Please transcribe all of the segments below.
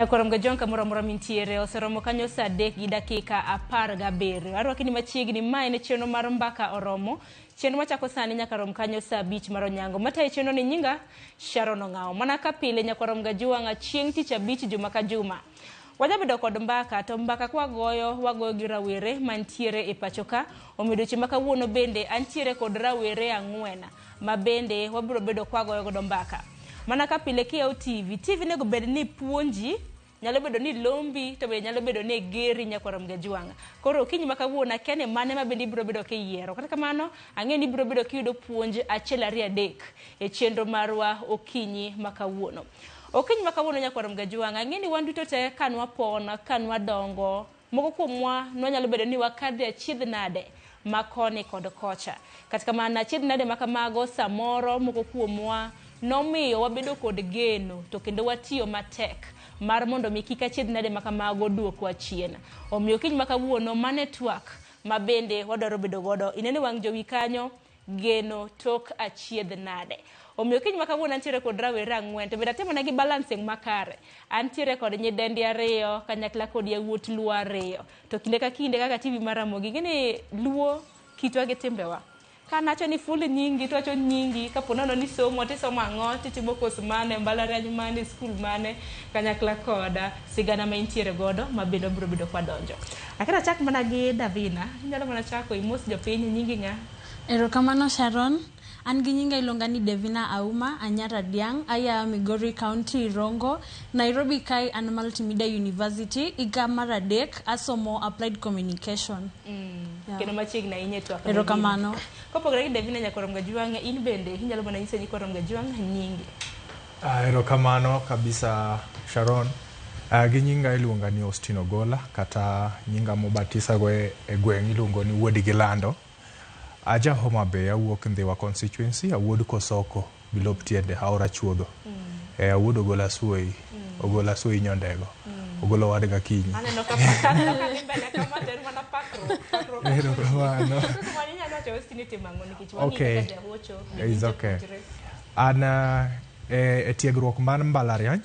Nyakwar Gajwang' kamoro amora mintiere oseromo kanyo saa adek gi dakika 17. Arwaki ni machiegni ma en chenro mar mbaka oromo. Chenro machako sani nyaka rom kanyo saa 5 mar onyango. Matayo chenro ni nyinga Sharon Ong'awo. Mana ka pile nyakwar Gajwang' chieng' tich abich juma ka juma. Wajabedo kod mbaka to mbaka kwagoyo wagoyo gi rawere mantiere e pacho ka. Omiyo odiochieng' ma kawuono bende antiere kod rawere ang'wen ma bende wabiro bedo kwagoyo godo mbaka. Mana ka pile kiyawo TV, TV onego bed ni puonji, nyalo bedo ni lombi to bende nyalo bedo ni geri nyakwar Gajwang'. Koro okinyi ma kawuono akia ni mane ma bende ibiro bedo kiyiero. Kata kamano ang'eyo ni ibiro bedo kiyudo puonj achiel ariyo adek e chenro marwa okinyi ma kawuono. Okinyi ma kawuono nyakwar Gajwang' ang'e ni wan duto te ka nwapon, ka nwadongo, moko kuomwa nwanyalo bedo ni wakadhe achiedh nade ma koni kod kocha. Kata kamano achiedh nade ma kamago samoro moko kuomwa nomiyo wabedo kod geno to kendo watiyo matek mar mondo mi kik achiedh nade ma kamago duokwa chien. Omiyo okinyi ma kawuono mane twak ma bende wadwaro bedo godo. Ineno wang' jowi kanyo geno tok achiedh nade. Omiyo okinyi ma kawuono antiere kod rawere ang'wen to bende atimo negi balancing makare. Antiere kod nyidendi ariyo kanyakla kod yawuot luo ariyo. To kinde ka kinde kaka TV mar Ramogi ing'e ni luo kitwa gi timbewa. Ka nawacho ni full nyingi to wacho nyingi kapo nono ni somo tisomo ang'o titimo kos mane mbalariany mane skul mane kanyakla koda sigana ma intiere godo ma bende wabiro bedo kwadonjo. Akena achak mana gi Davina, inyalo mana chako imos jopiny nyingi ng'a? Erokamano Sharon. An gi nyinga iluonga ni Devina Auma, anyar Adiang', aya Migori County, Rongo. Nairobi kae an Multimedia University, higa mar adek, asomo Applied Communication. Yeah. Kendo machiegni ahinya e twak. Erokamano. Kopogore gi Davina nyakwar Gajwang', in bende inyalo mana nyiso nyikwa Gajwang' nyingi. Erokamano kabisa Sharon. Gi nyinga iluonga ni Austin Ogola kata nyinga mobatisa go e gweng' iluongo ni Wuod Gilando. Aja Homa Bay, awuok Ndhiwa constituency, awuod Kosoko bilop tiende aora chuodho. Awuod Ogola Suoi, Ogola Suoi Nyondego. Ogola owadga Kinyi. Aneno ka aneno ka dhi mbele kama to en mana pakruok. Pakruok. Erokamano. Kamano inyalo wacho Austin ni timo ang'o nikech wang'e Okay. kaka jahocho. It's okay. An e tiegruok mar mbalariany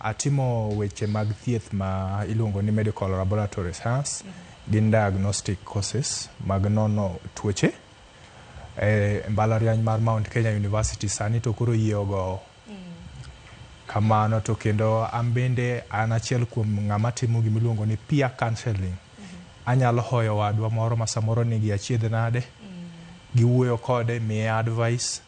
atimo weche mag thieth ma iluongo ni medical laboratory science gin diagnostic courses mag nono tuoche e mbalariany mar Mount Kenya University sani to koro yie ogowo kamano to kendo an bende an achiel kuom ng'ama timo gimiluongo ni peer counseling. Anyalo hoyo wadwa moro ma samoro nigi achiedh nade, giwuoyo kode, miye advice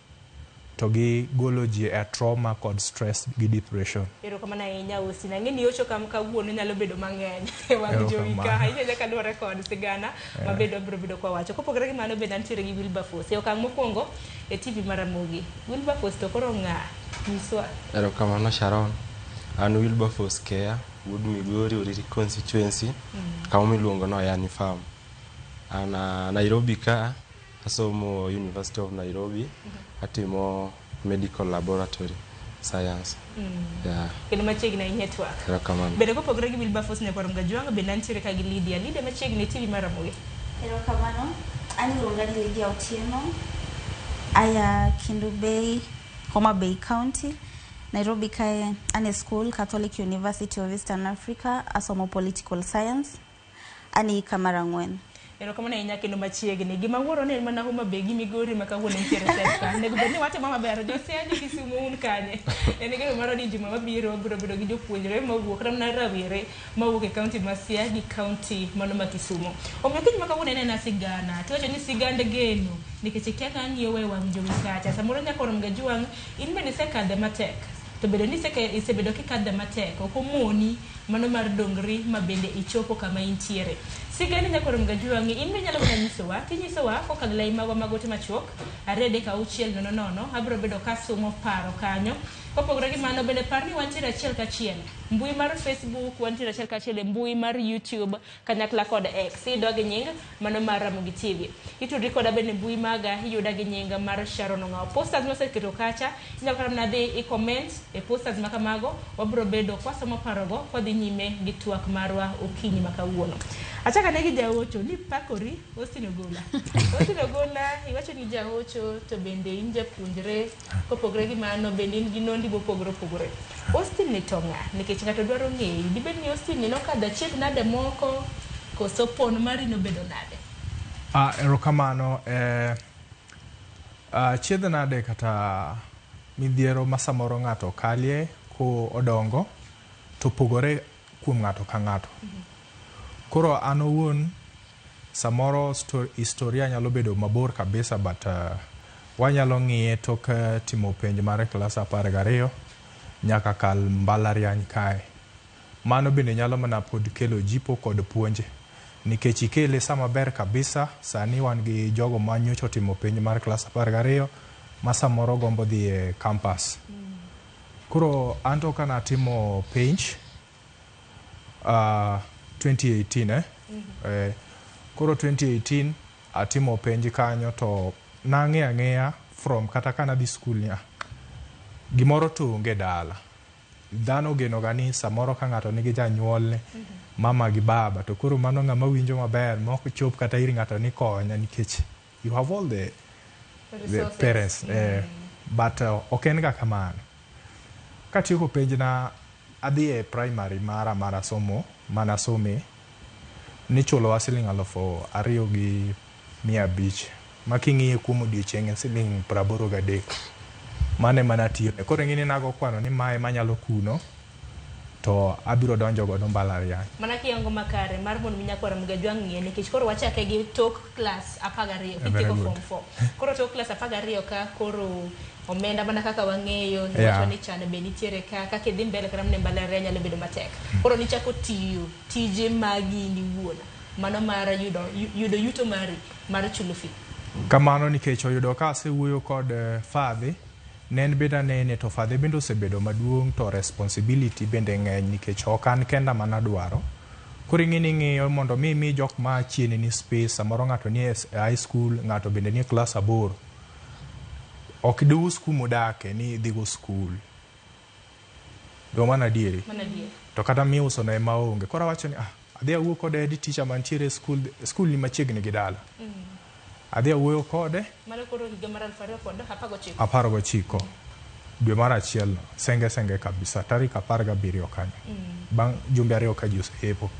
to gi golo ji e trauma kod stress gi depression. Erokamano ahinya Austin. Ang'e ni hocho kam kawuono nyalo bedo mang'eny e wang' jowi ka. Erokamano. Ahinya ahinya kaluwore kod sigana ma bende wabiro bedo kwawacho. Kopogore gi mano bende antiere gi Wilberforce e okang' mokwongo e TV mar Ramogi. Wilberforce to koro ng'a? Nyiswa. Erokamano Sharon. An Wilberforce Keya, wuod Migori, Uriri constituency, kama miluongo ni Oyani Farm. An Nairobi ka, asomo University of Nairobi, atimo medical laboratory science. Yeah, Kendo machiegni ahinya e twak. erokamano. Bende kopogore gi Wilberforce nyakwar Mgajwang' bende antiere ka gi Lydia. Lydia machiegni e TV mar Ramogi. Erokamano. An iluonga ni Lydia Otieno. Aya Kendu Bay, Homa Bay County. Nairobi kae an e school Catholic University of Eastern Africa asomo political science. An e hika mar ang'wen. Erokamano ahinya kendo machiegni. Gima wuoro ni en mana Homa Bay gi Migori ma kawuono nitiere set ka. Onego bed ni watimo maber. Jo Siaya jo Kisumu un kanye? En geno marwa ni juma mabiro wabiro bedo gi jopuonjre mawuok kata mana rawere mawuok e kaunti ma Siaya gi kaunti mano ma Kisumu. Omiyo kiny ma kawuono en ena sigana. Tiwacho ni sigand geno nikech ikia ka ang' iwe wang' jowi kacha. Samoro nyakwar Mgajwang' in bende isekadhe matek. To bedo ni isebedo kikadhe matek ok omoni mano mar dongri ma bende ichopo kama intiere. Sigani nyakwar Mgajwang' in be inyalo mana nyisowa, tinyisowa kokalo lai magwa mag ote machuok 23600 abiro bedo kasumo paro kanyo. Kopogore gi mano bende par ni wantiere achiel kachiel mbui mar Facebook, wantiere achiel kachiel e mbui mar YouTube kanyakla kod X. Iyudowa gi nying mano mar Ramogi TV. Itudri koda bende mbui maga iyuda gi nying mar Sharon Ong'awo. Posters maseketo kacha inyalo kata mana dhi i comment E posters ma kamago wabiro bedo kwasomo parogo kwadhi nyime gi twak marwa okinyi ma kawuono. Achako ane gi jaocho ni pakori Austin Ogola. Austin Ogola iwacho ni jaocho to bende in japuonjre kopogre gi mano bende in gi nondi mopogore opogore. Austin ni to ng'a? Nikech ng'ato dwaro ng'eyi. Dibed ni Austin ni nokadho achiedh nade moko koso pon mari nobedo nade? Erokamano. Achiedh nade kata midhiero ma samoro ng'ato kalie ko odongo to pogore kuom ng'ato ka ng'ato. Koro an owuon samoro historia nyalo bedo mabor kabisa but wanyalo ng'iye tok timo penj mar klas 12 nyaka kal mbalariany kae. Mano bende nyalo mana pod kelo jipo kod puonj nikech ikele sama ber kabisa. Sani wan gi jogo ma nyocha otimo penj mar klas 12 ma samoro gombo dhi e campus. Koro anto kana timo penj 2018 koro 2018 atimo penj kanyo to nang'eyo ang'eya from kata kana dhi skul niya gimoro to onge dala. Dhano ogeno ga ni samoro ka ng'ato nigi janyuolne mama gi baba to koro mano ng'ama winjo maber ma ok chop kata ir ng'ato ni konya nikech you have all the parents but ok en ga kamano. Katieko penj na adhi e primary mara mar somo manasome nichulowa siling 2,500 ma king'iye kuom odiochieng' en siling 83. Mano ema natiyo. Koro ing'e ni nago kwano ni mae manyalo kuno to abiro donjo godo mbalariany. Mana kiyango makare mar mondo mi nyakwara Mugajwang' ng'iye nikech koro wachake gi tok klas 12 kitieko form 4. Koro tok klas 12 ka koro omenda mana kaka wang'eyo iwacho ni chan be nitiere ka kaka idhi mbele kata mana e mbalariany nyalo bedo matek. Koro nichako tiyo tije magi in iwuon mano mar yudo yuto mari mar chulo fee. Kamano nikech oyudo ka asewuoyo kod fadhi ne en bende anene to fadhi bende osebedo maduong' to responsibility bende ng'eny nikech ok an kenda mana dwaro. Koro ing'e ni ing'iyo mondo mi imi jok ma chien ni space samoro ng'ato ni e high school ng'ato bende ni e klas 8. Ok dius kumodake ni idhigo skul. Do mana adieri. To kata miuso no ema onge. Koro awacho ni adhi awuo kod head teacher mantiere e skul ni machiegni gi dala. Adhi awuoyo kode. Mano koro higa mar 2019. 19. Dwe mar achiel no, senge senge kabisa tarik 17 kanyo. Bang' jumbe 2 ka ji oseyepo.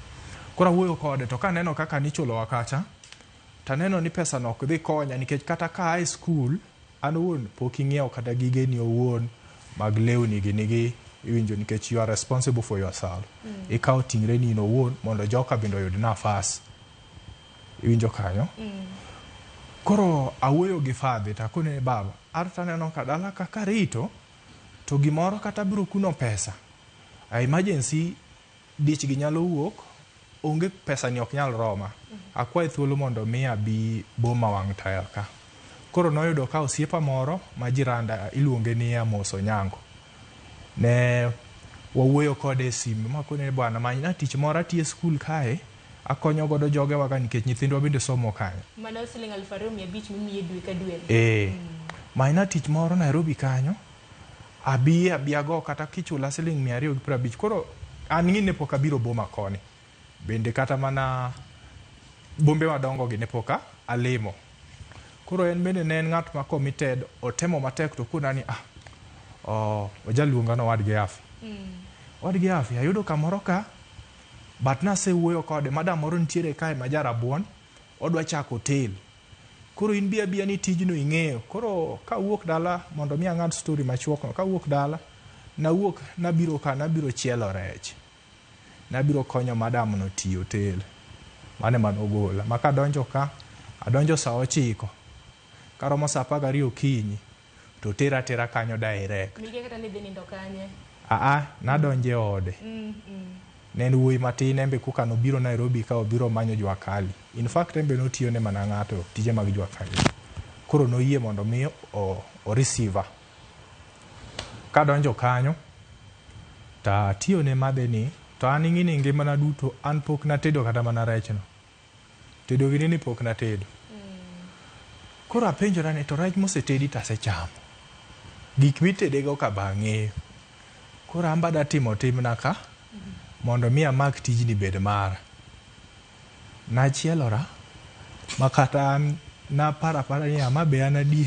Koro awuoyo kode to kaneno kaka nichulowa kacha taneno ni pesa no ok dhi konya nikech kata ka ae skul an owuon pok ing'iewo kata gigeni owuon mag lewni gi nigi iwinjo nikech you are responsible for yourself. Ikawo ting'reni in owuon mondo joka bende oyud nafas. Iwinjo kanyo? Koro awuoyo gi fadhi to akone ni baba an to aneno ka dala ka karito to gimoro kata biro kuno pesa. Emergency dich gi nyalo wuok onge pesa ni ok nyal roma. Akwaye thuolo mondo mi abi boma wang' taya ka. Koro noyudo ka osiepa moro ma jiranda iluonge ni Amos Onyango. Ne wawuoyo kode e simu makone ni bwana manyna tich moro atiyo e skul kae akonyo godo jogewa ka nikech nyithindwa bende somo kanyo. Mano siling 2,500 mimiye dwe ka dwe. Manyna tich moro Nairobi kanyo abi abiago kata kichula siling 250. Koro an ng'i ne pok abiro boma koni. Bende kata mana bombe madongo gi ne pok alimo. Koro en bende ne en ng'at ma committed otemo matek to kona ni ojaluonga no owadgi Afi. Owadgi Afi ayudo kamoro ka but nasewuoyo kode madam moro nitiere kae ma jarabuon odwa chako hotel. Koro in bi abiya ni tijno ing'eyo. Koro kawuok dala mondo mi ang'ad story machuok no kawuok dala nawuok nabiro ka nabiro chielo rech. Nabiro konyo madam no tiyo hotel. Mano ema nogola. Ma kadonjo ka adonjo saa 9 karomo saa 12 okinyi to tera atera kanyo direct. Mikia kata ni idhi nindo kanye? Nadonjo e ode. Ne en wuoyi matin en be koka nobiro Nairobi ka obiro manyo jua kali. In fact en be notiyo ne mana ng'ato tije mag jua kali. Koro noyie mondo mi o receiver. Kadonjo kanyo ta tiyo ne madhe ni to an ing'e ni ngimana duto an pok natedo kata mana rechno. Tedo gini ni pok natedo. Koro apenjora ni to rech mosetedi to asechamo. Gik mitedego ka be ang'eyo. Koro an be adwa timo timna ka mondo mi amak tijni bed mara. Nachielora ma kata an naparo apara ni ama be an adier.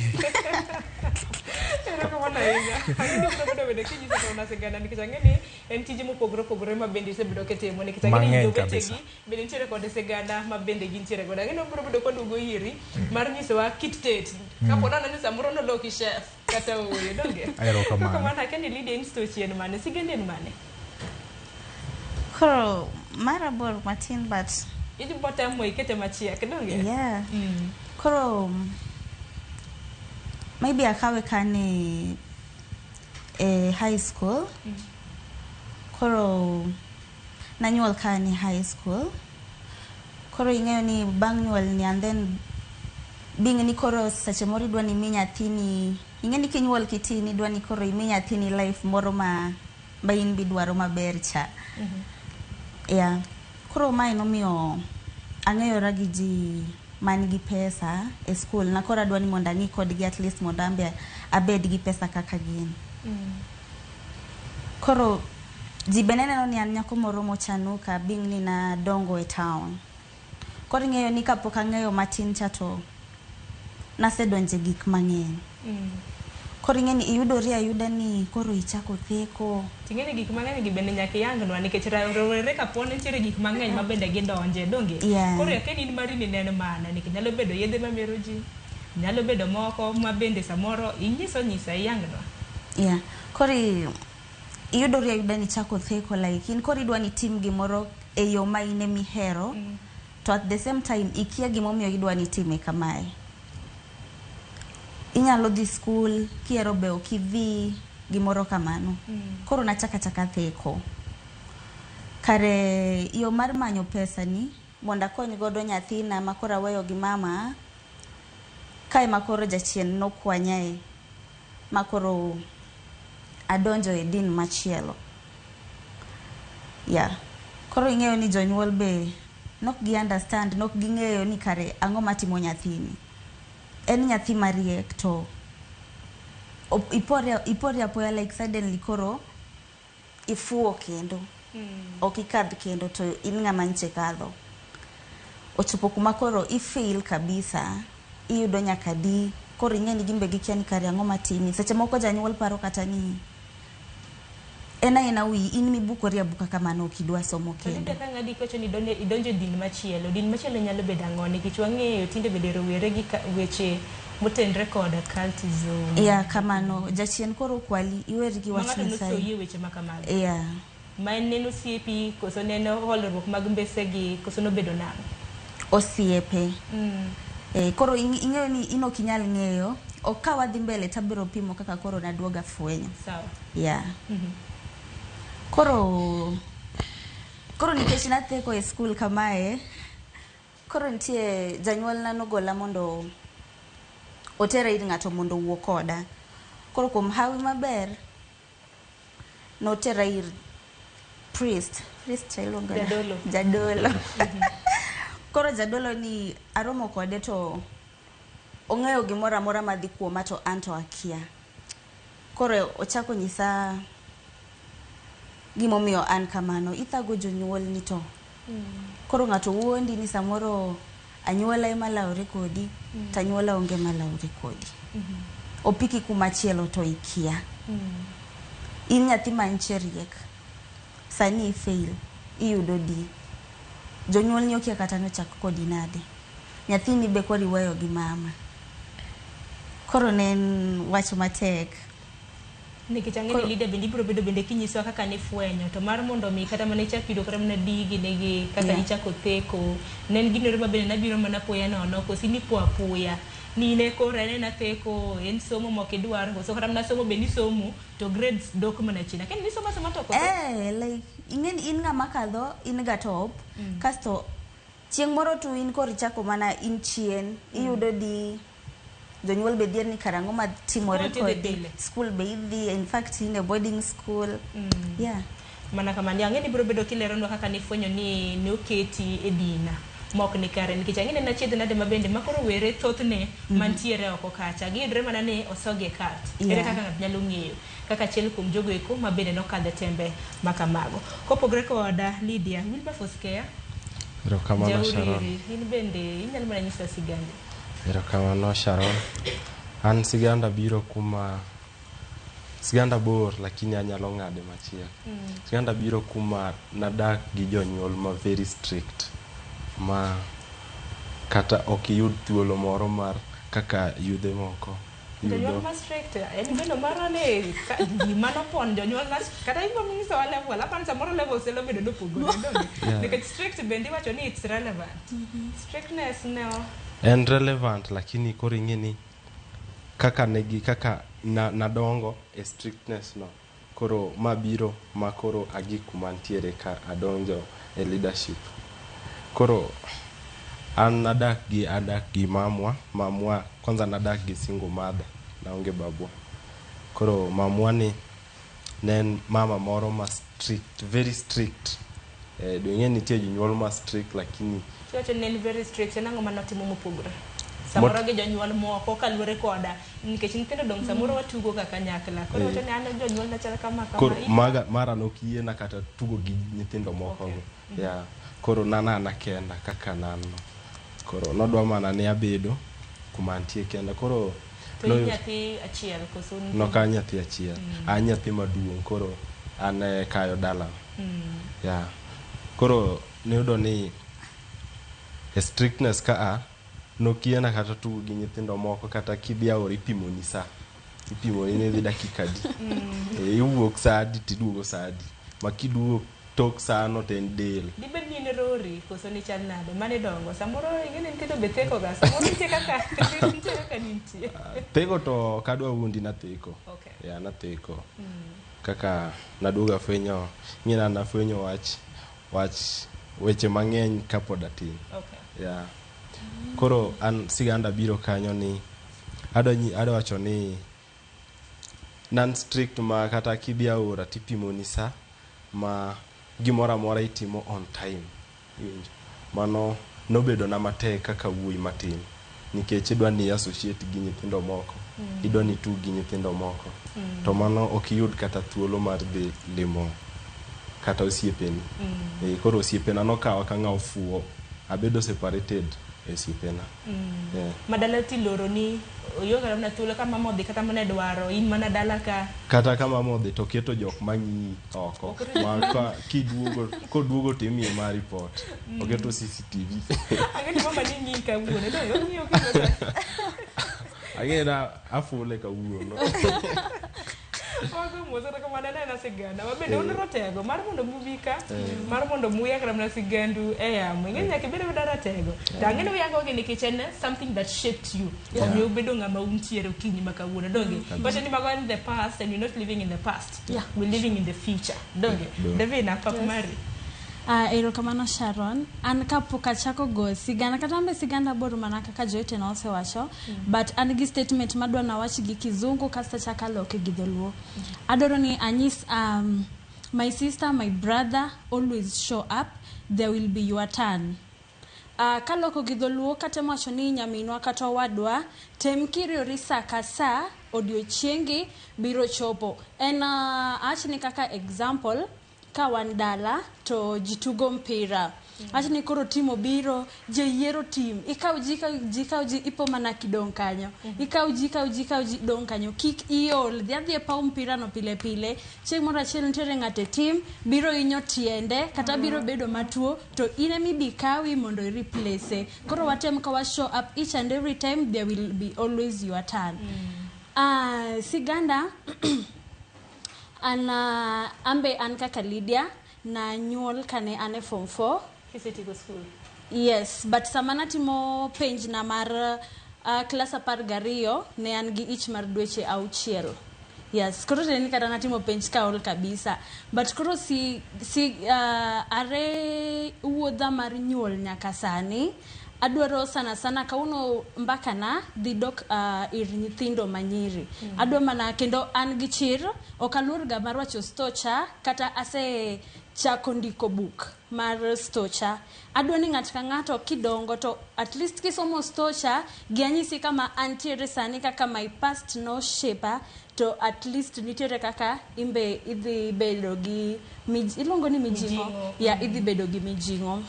Erokamano ahinya. Ang'e ni ibiro bedo bende kinyiso to sigana nikech ang'e ni en tije mopogore opogore ma bende isebedo kitimo nikech ang'e ni Mang'eny jowetegi kabisa. bende nitiere kod sigana ma bende gintiere godo. Ang'e ni wabiro bedo kwaduogo iri mar nyisowa kit tet. Kapo nono ni samoro noloki chef kata ooyo, donge? Erokamano. Erokamano. Akia ni Lydia in to chien mane? Sigandi en mane? Koro mara bor matin but Ibo temo ikete machiek, donge? yeah. Koro maybe akawe kane e high school. Koro nanyuol ka ni high school. Koro ing'eyo ni bang' nyuol ni and then being ni koro seche moro idwa ni imi nyathini, ing'e ni kinyuol kitin idwa ni koro imi nyathini life moro ma in bidwaro maber cha. Yeah. Koro mae nomiyo ang'eyora gi ji man gi pesa e school na koro adwa ni mondo ang'i kodgi at least mondo an be abed gi pesa kaka gin. Koro ji be ne neno ni an nyako moro mochanuka being ni nadongo e town. Koro ing'eyo ni kapok ang'eyo matin cha to nasedonje gik mang'eny. Koro ing'e ni iyudori ayuda ni koro ichako theko. Ting'e ni gik mang'eny gi bende nyaka iyangnwa nikech rowere kapo ni nitiere gik mang'eny ma bende gidonje, donge? Yeah. Koro akia ni in mari ni ne en mane nikech nyalo bedo yedhe mamero ji, nyalo bedo moko ma bende samoro inyiso nyisa iyangnwa. Yeah. Koro iyudori ayuda ni ichako theko like in koro idwa ni itim gimoro e yo ma in emihero to at the same time ikia gimomiyo idwa ni itime kamae. Inyalo dhi school kihero be ok idhi gimoro kamano. Koro nachako achaka theko. Kare yo mar manyo pesa ni mondo akony godo nyathina ma koro aweyo gi mama kae ma koro jachien nokwanyae ma koro adonjo e din machielo. Yeah. Koro ing'eyo ni jonyuol be nok gi understand, nok ging'eyo ni kare ang'o matimo nyathini. En nyathi mariek to ipore apoya like suddenly koro ifuwo kendo. Ok ikadh kendo to in ng'ama nche kadho. Ochopo kuma koro i fail kabisa, iyudo nyaka D, koro ing'e ni gin be gikia ni kare ang'o matimi. Seche moko janyuol paro kata ni en aena wiyi, in mibukori abuka kamano ok idwa somo To kendo. Lydia ka ng'adi kiwacho ni idonjo e din machielo, din machielo nyalo bedo ang'o? Nikech wang'eyo tinde bende rowere gi weche motenre kod cultism. Yeah, kamano. Jachien koro kwali, iweri gi Ma wach ng'ato Nyasaye. nosoyie weche ma kamago. Yeah. Ma en neno osiepi, koso neno holruok mag mbesegi, koso nobedo nang'o? Osiepe. Koro ing'eyo ni in ok inyal ng'eyo. Ok ka wadhi mbele tabiro pimo kaka koro naduoga fwenyo. Sawa. Yeah. Koro nikech natheko e school kamae, koro nitie janyuolna nogola mondo otera ir ng'ato mondo owuo koda. Koro kuom hawi maber, notera ir priest. Priest cha iluongo nade? Jadolo. Jadolo. Koro jadolo ni aromo kode to ong'eyo gimoro amora madhi kuoma to an to akia. Koro ochako nyisa gimomiyo an kamano. Ithago jonyuolni to. Koro ng'ato wuondi ni samoro anyuola ema lawre kodi, to anyuola onge malawre kodi. Opiki kumachielo to ikia. In nyathi manche riek. Sani i fail, iyudo D. Jonyuolni okia kata nochak kodi nade. Nyathini be koro iweyo gi mama. Koro ne en wach matek. Nikech ang'e ni Lydia bende ibiro bedo bende kinyisowa kaka nifwenyo to mar mondo mi kata mana ichak yudo kata mana D gini gi kaka ichako theko ne en gino ma bende nabiro mana apoya nono koso nipo apoya ni ne koro en ena theko en somo mok idwar koso kata mana somo be nisomo to grades dok mana chien akia ni nisomo asoma to koso Like ing'e ni in ng'ama kadho in ga top kasto chieng' moro to in koro ichako mana in chien iyudo D jonyuol be dhier ni karang'o matimore School tidhi kodi pile. School be idhi, in fact in a boarding school. Yeah. Mana kamano ang'e ni ibiro bedo kileronwa kaka nifwenyo ni ne oketi e dina mok ni kare nikech ang'e ni en achiedh nade ma bende ma koro were thothne mantiere oko kacha giyudre mana ni osogi e cult. Ere kaka ng'ato nyalo ng'eyo kaka achiel kuom jogo eko ma bende nokadhe tembe ma kamago. Kopogre koda Lydia, Wilberforce Keya, Erokamano Sharon. Jauriri, in bende inyalo mana nyisowa sigandi. Erokamano Sharon. An siganda biro kuma siganda bor lakini anyalo ng'ade machiek. Siganda biro kuma nadak gi jonyuol ma very strict ma kata ok iyud thuolo moro mar kaka yudhe moko Jonyuol yudo. ma strict en bende maro ni gima nopon jonyuol ma kata in nyisowa level apani samoro levels nyalo bedo nopogore donge nikech strict bende iwacho ni it's relevant. Strictness no En relevant lakini koro ing'e ni kaka negi kaka na, nadongo e strictness no koro ma biro ma koro agik kuma ntiere ka adonjo e leadership. Koro an nadak gi mamwa kwanza nadak gi single mother naonge babwa. Koro mamwa ni ne en mama moro ma strict, very strict. Dong' nitie jonyuol ma strict lakini Iwacho ni en very strict en ang'o manotimo mopogore? Samoro gi jonyuol moko kaluwore koda nikech nyithindo dong' samoro watugo ga kanyakla koro wacho ni an jonyuol na chal kama kama. Koro maga mara nok yiena kata tugo gi nyithindo moko go. Yeah. Koro nan ana kenda kaka nan no. Koro nodwa mana ni abedo kuma antie kenda. Koro To in nyathi achiel koso un Nok an nyathi achiel. An nyathi maduong' koro an e kayo dala. Yeah. Koro niyudo ni e strictness ka a nok yiena kata tugo gi nyithindo moko kata kidhi aora ipimoni sa. Ipimoni ni idhi dakika adi. Iwuok sa adi tiduogo sa adi. Ma kiduogo tok sano to en del. Dibed ni in rori koso nichal nade mane dongo samoro ing'e ni nyithindo be theko ga samoro nitie kaka nitie. Theko to ok adwa wuondi natheko. Yeah, natheko. Kaka naduogo afwenyo, ing'e ni nafwenyo wach weche mang'eny kapod atin. Yeah. Koro an siganda biro kanyo ni adwa wacho ni nan strict ma kata kidhi aora tipimoni sa ma gimoro amora itimo on time. Iwinjo? Mano nobedo na matek kaka wuoyi matin nikech idwa ni associate gi nyithindo moko. Idwa ni itug gi nyithindo moko. To mano ok iyud kata thuolo mar dhi limo kata osiepeni. Koro osiepena nokawa ka ng'a ofuwo. Abedo separated e osiepena. Yeah. Madala tiloro ni ionge kata mana thuolo ka mama odhi kata mana e dwaro in mana dala ka. Kata ka mama odhi to keto jok mang'iyi oko. Ma ka kiduogo koduogo timiye ma report. Oketo CCTV. Ang'e ni mama ni ng'iyi kawuono donge ong'iyo kendo. Ang'e na afule kawuono. Wago mos kata kamano en aena sigana ma bende un rotego mar mondo mubi ka mar mondo muyang kata mana sigandu e yamo ing'e ni nyaka ibed abeda ratego to ang'e ni uyango gi nikech en something that shaped you omiyo ubedo ng'ama untiere okinyi ma kawuono donge wacho ni mago in the past and we're not living in the past. We're living in the future donge. Davina pap mari. Erokamano Sharon. An kapok achako go sigana, kata an be siganda bor mana kaka jowetena osewacho, but an gi statement madwa nawach gi kizungu kasto achako aloke gi dholuo. Adwaro ni anyis my sister, my brother, always show up, there will be your turn. Kaloko gi dholuo katemo wacho ni nyaminwa kata owadwa tem kiriori sa ka sa odiochiengi biro chopo. En awach ni kaka example ka wan dala to ji tugo mpira awach ni koro tim obiro joyiero tim ikaw ji ikaw ji ikaw ji ipo mana kidong' kanyo ikaw ji ikaw ji ikaw ji dong' kanyo kik iol dhi adhi e paw mpira no pile pile chieng' moro achiel nitiere ng'ato e tim biro hinyo tiende kata biro bedo matuo to in emibi kawi mondo i replace koro watem ka wa show up each and every time there will be always your turn. Siganda an ambe an kaka Lydia nanyuol kane an e form 4. Kisetieko school. Yes, but sama natimo penj na mar klas 12 ne an gi ich mar dweche 6. Yes, koro tiende ni kata natimo penj kaol kabisa but koro si are wuodha mar nyuol nyaka sani adwaro sana sana kawuono mbaka na dhi dok ir nyithindo manyiri. Adwa mana kendo an gi chir ok aluor ga mar wacho stocha kata ase Chako ndiko buk mar stocha. Adwa ni ng'ato ka ng'ato kidongo to at least kisomo stocha gi anyisi kama antiere sani kaka my past no shape to at least nitiere kaka imbe idhi bedo gi iluongo ni mijing'o. Mijing'o. Ya idhi bedo gi mijing'o.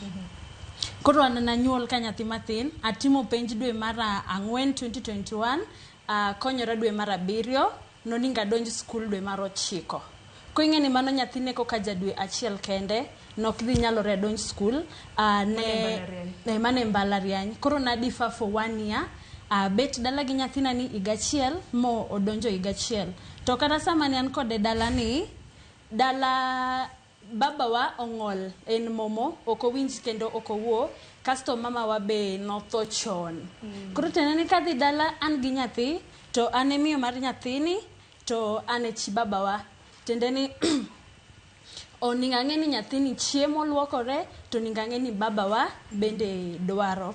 Koro an nanyuol ka nyathi mathin, atimo penj dwe mar 4 2021, konyora dwe mar 7, noningo adonj skul dwe mar 9. Koro ing'e ni mano nyathine koka ja dwe achiel kende, nok dhi nyalore adonj skul. Ne, ne mane mbalariany. Koro na defer for 1 year. Bet dala gi nyathina ni higa achiel, mo odonjo higa achiel. To kata sama ne an kode dala ni, dala babawa ong'ol, en momo, ok owinj kendo ok owuo, kasto mamawa be notho chon. Koro tiende ni kadhi dala an gi nyathi, to an e miyo mar nyathini, to an e chi babawa. Tiende ni onego ang'e ni nyathini chiemo luokore, to onego ang'e ni babawa bende dwaro.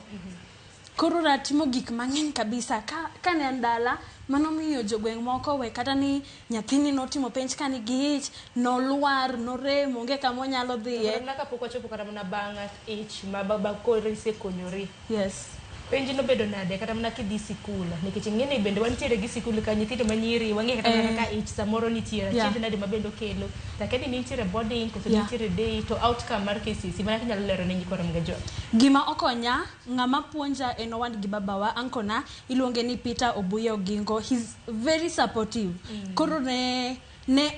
Koro natimo gik mang'eny kabisa. Ka ne an dala, mano miyo jogweng' moko we kata ni nyathini notimo penj ka nigi ich, nolwar, norem, onge kama onyalo dhiye. Mana kapok wachopo kata mana bang' ich ma baba koro isekonyori. Yes. Penj nobedo nade kata mana kidhi sikul? Nikech ing'e ni bende wantiere gi sikul ka nyithindo manyiri, wang'e kata mana ka ich samoro nitiere, achiedh nade ma bende okelo. To akia ni nitiere boarding koso nitiere day, to outcome mar KCSE mana kinyalo lero ne nyikwa Ramogi Ajwang'. Gima okonya, ng'ama puonja en owadgi babawa, ankona, iluonge ni Peter Obuya Ogingo. He's very supportive. Koro ne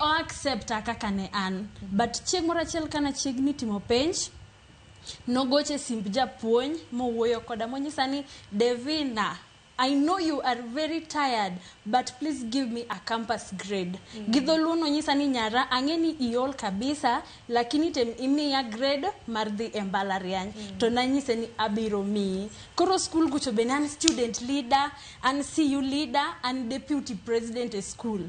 o accepta kaka ne an. But chieng' moro achiel kana chiegni timo penj, nogoche simb japuonj mowuoyo koda monyisa ni Devina, I know you are very tired, but please give me a campus grade. Gi dholuo nonyisa ni nyara, ang'e ni iol kabisa, lakini tem imiya grade mar dhi e mbalariany. To nanyise ni abiro miyi. Koro school kucho bende an student leader, an CU leader, an deputy president e school.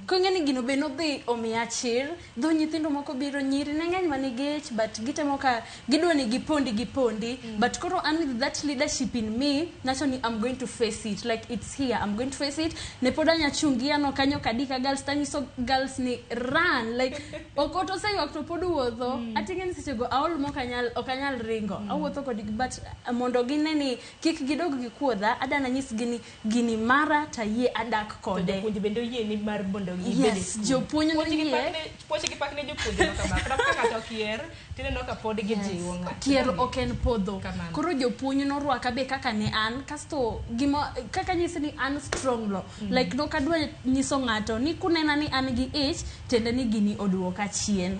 Koro ing'e ni gino be nodhi omiya chir. Dho nyithindo moko biro nyiri ne ng'eny manigi ich, but gitemo ka gidwa ni gipondi. But koro an with that leadership in me, nacho ni I'm going to face it. Like it's here, I'm going to face it. Ne pod anya chung gi ano kanyo kadika girls, tanyiso girls ni run. Like ok oto oseywak to pod wuotho. Ating'e ni sechego aol mok anyal ringo. Awuotho kodgi, but mondo gine ni kik gidog gikuodha, ada nanyisgi ni gini mara tayie adak kode. To jopuonj bende oyie ni mar mondo gibed e Yes, skul. jopuonj noyie. Puoch gi pak ne jopuonje ma kama. Kata ka ng'ato okier, tineno ka pod gijiwo ng'ato. Kier ok en podho. Kamano. Koro jopuonj norwaka be kaka ne an, kasto gima kaka nyisi ni an strong lo. Like nok adwa nyiso ng'ato ni kunena ni an gi ich, tiende ni gini oduoka chien.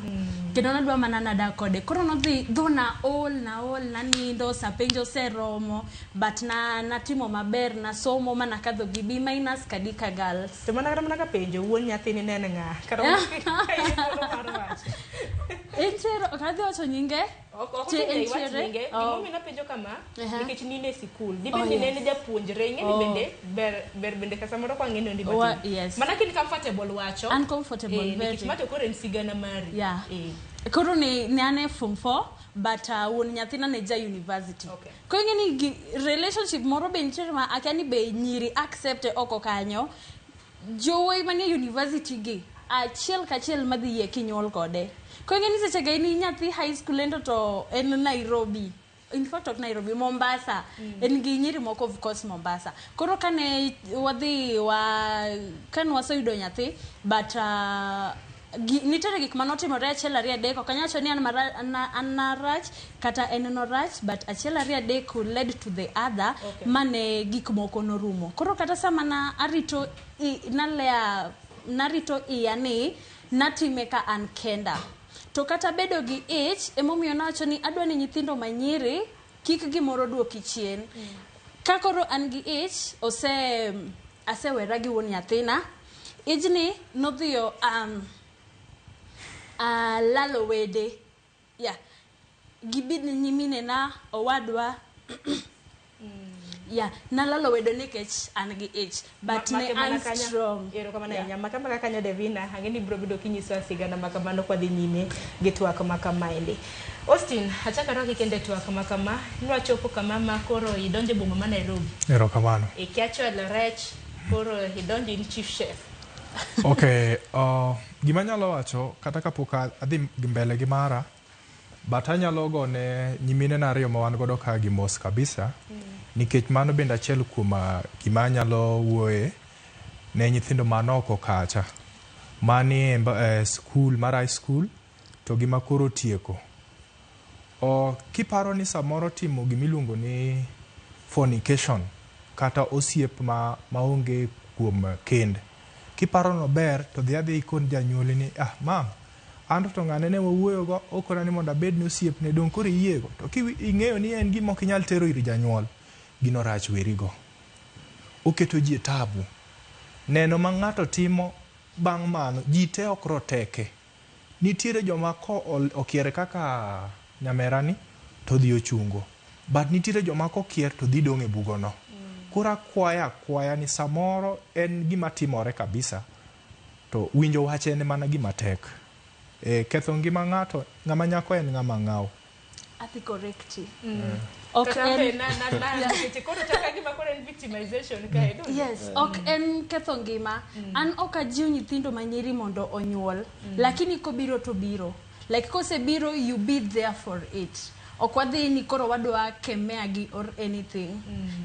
Kendo nadwa mana nadak kode. Koro nodhi dho na ol, na ol, nanindo, sa penj oseromo, but na natimo maber, nasomo manakadho gi B minus Kadika Girls. To mana kata mana ka penjo wuon nyathini ne en ng'a? Kata mana ka mar wacho. Entiere, ok adhi wacho nyinge. Ok Te ochuno iwach entiere. nyinge. Oh. Gimomiyo napenjo kama, nikech nine e sikul. Dibed ni ne en japuonjre, ing'e ni bende ber bende ka samoro kwa ng'e ni matin. Yes. Mana kin comfortable wacho. Uncomfortable, Nikech very. mato koro en sigana mari. Yeah. Koro ne an e form 4, but wuon nyathina ne ja university. Okay. Koro ing'e ni relationship moro be nitiere ma akia ni be nyiri accept oko kanyo. Jowuoyi manie university gi achiel kachiel madhi yie kinyuol kode. Koro ing'e ni seche ga in nyathi high school endo to en Nairobi. In fact ok Nairobi, Mombasa. En gi nyiri moko of course Mombasa. Koro kane wadhi wa kane waseyudo nyathi, but nitiere gik manotimore achiel ariyo adek, ok anyal wacho ni an marach kata en norach, but achiel ariyo adek led to the other. Okay. Mane gik moko norumo. Koro kata sama na arito nalea narito iya ni natime ka an kenda. To kata bedo gi ich, emomiyo nawacho ni adwa ni nyithindo manyiri kik gimoro duoki chien. Ka koro an gi ich, asewera gi wuon nyathina. Ijni nodhiyo lalo wede. Yeah. Gibid nyiminena, owadwa. Yeah, nalalo wedo nikech an gi ich, but ne an strong. Erokamano ahinya. Maka maka kanyo Devina, ang'e ni ibiro bedo kinyisowa sigana ma kamano kwadhi nyime gi twak ma kamaendi. Austin, achako arwaki kendo e twak ma kama, nwachopo kama ma koro idonjo e boma ma Nairobi. Erokamano. Ikia chwalo rech, koro idonjo in chief chef. Okay, gima anyalo wacho kata kapok adhi mbele gi mara, But anyalo gone nyiminena ariyo ma wan godo ka gi mos kabisa, nikech mano bende achiel kuom gima anyalo wuoye ne nyithindo man oko kacha manie skul mar high school to gima koro tieko. Kiparo ni samoro timo gimiluongo ni fornication kata osiep ma maonge kuom kend, kiparo no ber to dhi adhiya ikon janyuolni ni, "Ah mam, anto to ng'ane ne wawuoyo go, okona ni mondo abed ni osiepne, dong' koro iyiego?" To ing'eyo ni en gima ok inyal tero ir janyuol, gino rach, werigo. Oketo ji e tabu. Neno ma ng'ato timo bang' mano, ji te ok roteke. Nitiere joma ko okier kaka nyamerani to odhi ochungo, but nitiere joma kokier to dhi dong' e bugono. Koro akwaya akwaya ni samoro en gima timore kabisa, to winjo wach en mana gima tek. Ketho ngima ng'ato, ng'ama nyako en ng'ama ng'aw. Adhi correcti. Ok Kata be en na nikech koro chaka gima koro en victimization kae, donge? Yes, ok en ketho ngima. An ok ajiw nyithindo manyiri mondo onyuol, lakini kobiro to biro. Like kosebiro, you be there for it. Ok wadhi ni koro wadwa kemea gi or anything.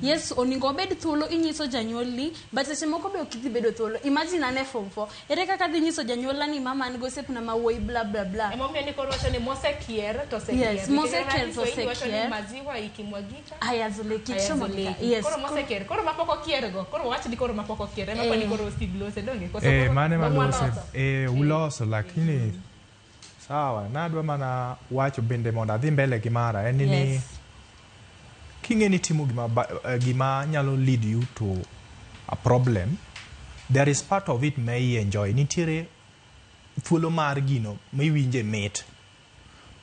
Yes, oningo wabed thuolo inyiso janyuolni, but seche moko be ok idhi bedo thuolo. Imagine an e form 4. Ere kaka adhi nyiso janyuolna ni mama an gosiepna ma wuoyi, bla bla bla? Emomiyo ni koro wacho ni mosekier to osekier. Yes, Nikech mosekier to Kiswahili wacho ni osekier. maziwa ikimwagika Hayazoleki. hayazoleki. Yes. Koro mosekier, koro mapok okier go, koro wach ni koro mapok okier. Ema kwani koro Steve lose, donge? Koso koro Mane dong' malose. waloso? Uloso, lakini sawa, nadwa mana wacho bende mondo adhi mbele gi mara en ni king'e ni timo gima, gima nyalo lead you to a problem, there is part of it ma i enjoy. Nitiere thuolo mar gino miwinje mit,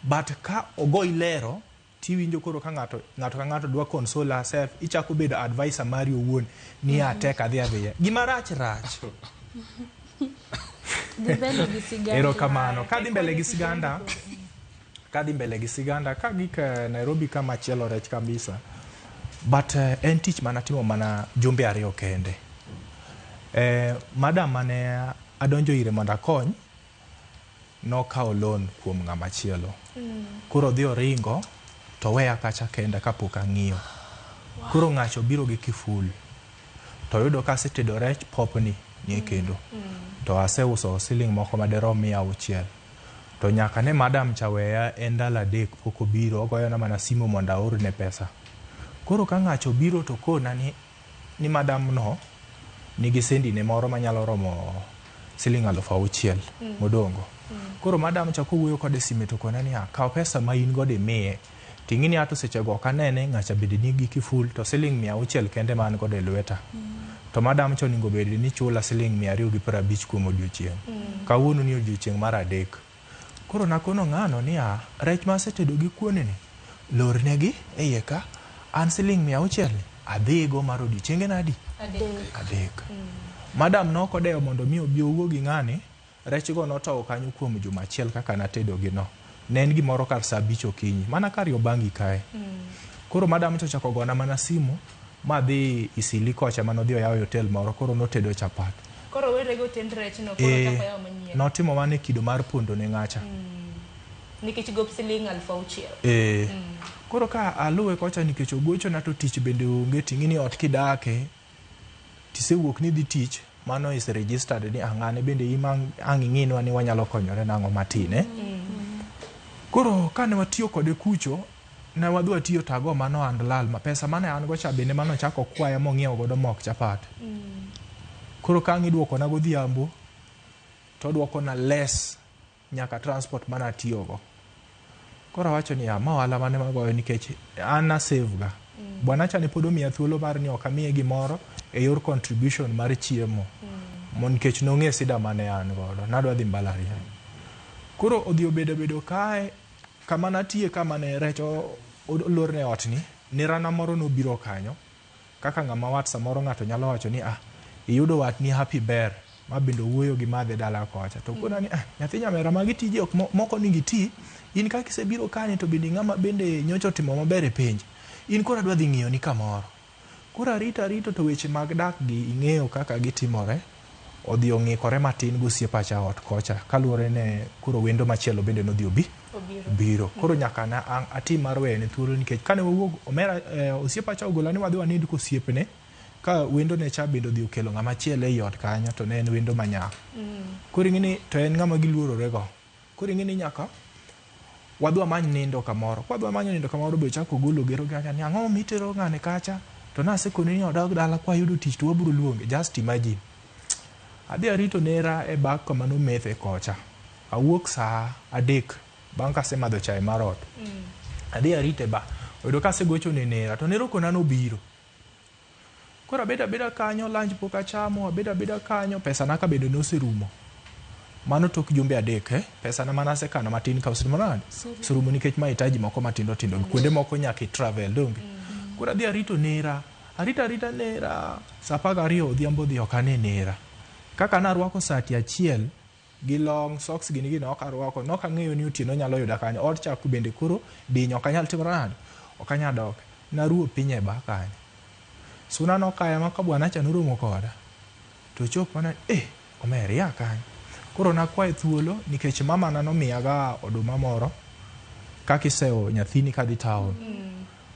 but ka ogoyi lero tiwinjo koro ka ng'ato ng'ato ka ng'ato dwa console herself, ichako bedo advisor mari owuon ni atek adhi adhiya gima rach rach. Dhi mbele gi sigana. Erokamano. Kadhi mbele gi siganda, kadhi mbele gi siganda kagik Nairobi kama chielo rech kabisa, but en tich manatimo mana jumbe 2 kende. Madam mane adonjo ire mondo akony nokawo loan kuom ng'ama chielo. Koro odhi oringo to weya kacha kenda kapok ang'iyo. Koro ng'acho biro gi kiful to oyudo ka asetedo rech popni nie kendo, to aseuso siling moko maderom 600. To nyaka ne madam cha weya en ndalo 3 pok obiro, ogoyona mana simu mondo aorne pesa. Koro ka ng'acho obiro to kona ni madam no nigi sendine moro manyalo romo siling 6,000 modongo. Koro madam cha kowuoyo kode e sime to kona ni, "Kaw pesa ma in godo imiye." Ting'i ni ato sechego ok anene, ng'acha bende nigi kiful to siling 600 kende ma an godo e lweta. To madam cha onego bed ni chula siling 250 kuom odiochieng'. Kawuono ni odiochieng' mar 3. Koro nakono ng'ano niya, rech ma asetedo gi kuon ni, lornegi e iye ka, an siling 600 ni adhigo mar odiochienge nadi? 3. Madam nok odewo mondo mi obi owuo gi ng'ani, rechgo notowo kanyo kuom juma achiel kaka natedo gi no. Ne en gimoro kar saa 5 okinyi, mana kar Yobangi kae. Koro madam cha ochako gona mana simu, madhi Isili kocha manodhi oyawo e hotel moro, koro notedo chapat. Koro were go tend rech no, koro ochako yawo manyien. Notimo mana e kido mar pondo ne ng'acha. Nikech gop siling 6,000. Koro ka aluwe kocha nikech ogochona to tich bende onge, ting'i ni ot kidake, tisewuok ni dhi tich, mano is registered ni ng'ane bende ima ang' ing'inwa ni wanyalo konyore nang'o matin. Koro kane watiyo kode kucho, ne wadhi watiyo tago mano and lal ma pesa mane an go cha bende mano ochako kwaya mong'iewo godo mok chapat. Koro ka ang' iduokona godhiambo, to oduokona less nyaka transport mana atiyogo. Koro awacho ni ma ohala mane magoyo nikech an na save ga. Bwana cha ne pod omiya thuolo mar ni ok amiye gimoro e yor contribution mar chiemo. Nikech nong'e sida mane an godo. Nadwa dhi mbalariany. Koro odhi obedo bedo kae kama natiye kama ne rech olorne e ot ni, nerana moro nobiro kanyo kaka ng'ama wat samoro ng'ato nyalo wacho ni iyudo watni happy ber ma bende owuoyo gi madhe dala kocha to kona ni nyathi nyamera magi tije ok moko ni giti in kaka isebiro kani to bende ng'ama bende nyocha otimo maber e penj in koro adwa dhi ng'iyo ni kamoro. Koro arito arito to weche mag dak gi ing'eyo kaka gitimore. Odhi ong'ikore matin gosiepa cha ot kocha kaluwore ne koro wendo machielo bende nodhi obi. Biro. Koro nyaka na atim mar weyone thuolo nikech kane wawuok omera osiepa cha ogola ni wadhi wanind kosiepne ka wendo ne cha bende odhi okelo ng'ama chielo ei ot kanyo to ne en wendo manyako. Koro ing'e ni to en ng'ama giluorore go. Koro ing'e ni nyaka wadhi wamany nindo kamoro. Kwadhi wamanyo nindo kamoro be ochako ogolo gero kacha ni ang'o mitero ng'ane kacha to nasekoni ni odog dala kwayudo tich to wabiro luonge. Just imagine. Adhi arito nera e bak kama nomethe kocha. Awuok saa 3 bang' kasemadho chai mar ot. Adhi arite ba. Oyudo kasegocho ne nera to nera okona nobiro. Koro abedo abeda kanyo, lunch pok achamo, abedo abeda kanyo, pesa na ka bende noserumo. Mano tok jumbe 3, Pesa na manasekano matin ka oserumo nade? Oserumo nikech mahitaji moko matindo tindo. Kuonde moko nyaka i travel, donge? Koro adhi arito nera, arito arita nera, saa 12 odhiambo odhi ok ane nera. Kaka narwako sati achiel gi long, socks gini gini ok arwako, nok ang'eyo ni otieno nyalo yuda kanyo. Ot cha bende koro diny, ok anyal timo nade? Ok anyal dok. Naruo piny e bar kanyo. Suna nokaya ma ka bwana cha noromo koda. To chop mana omer ya kanyo. Koro nakwaye thuolo nikech mama na nomiyaga oduma moro kaka isewo nyathini kadhi town.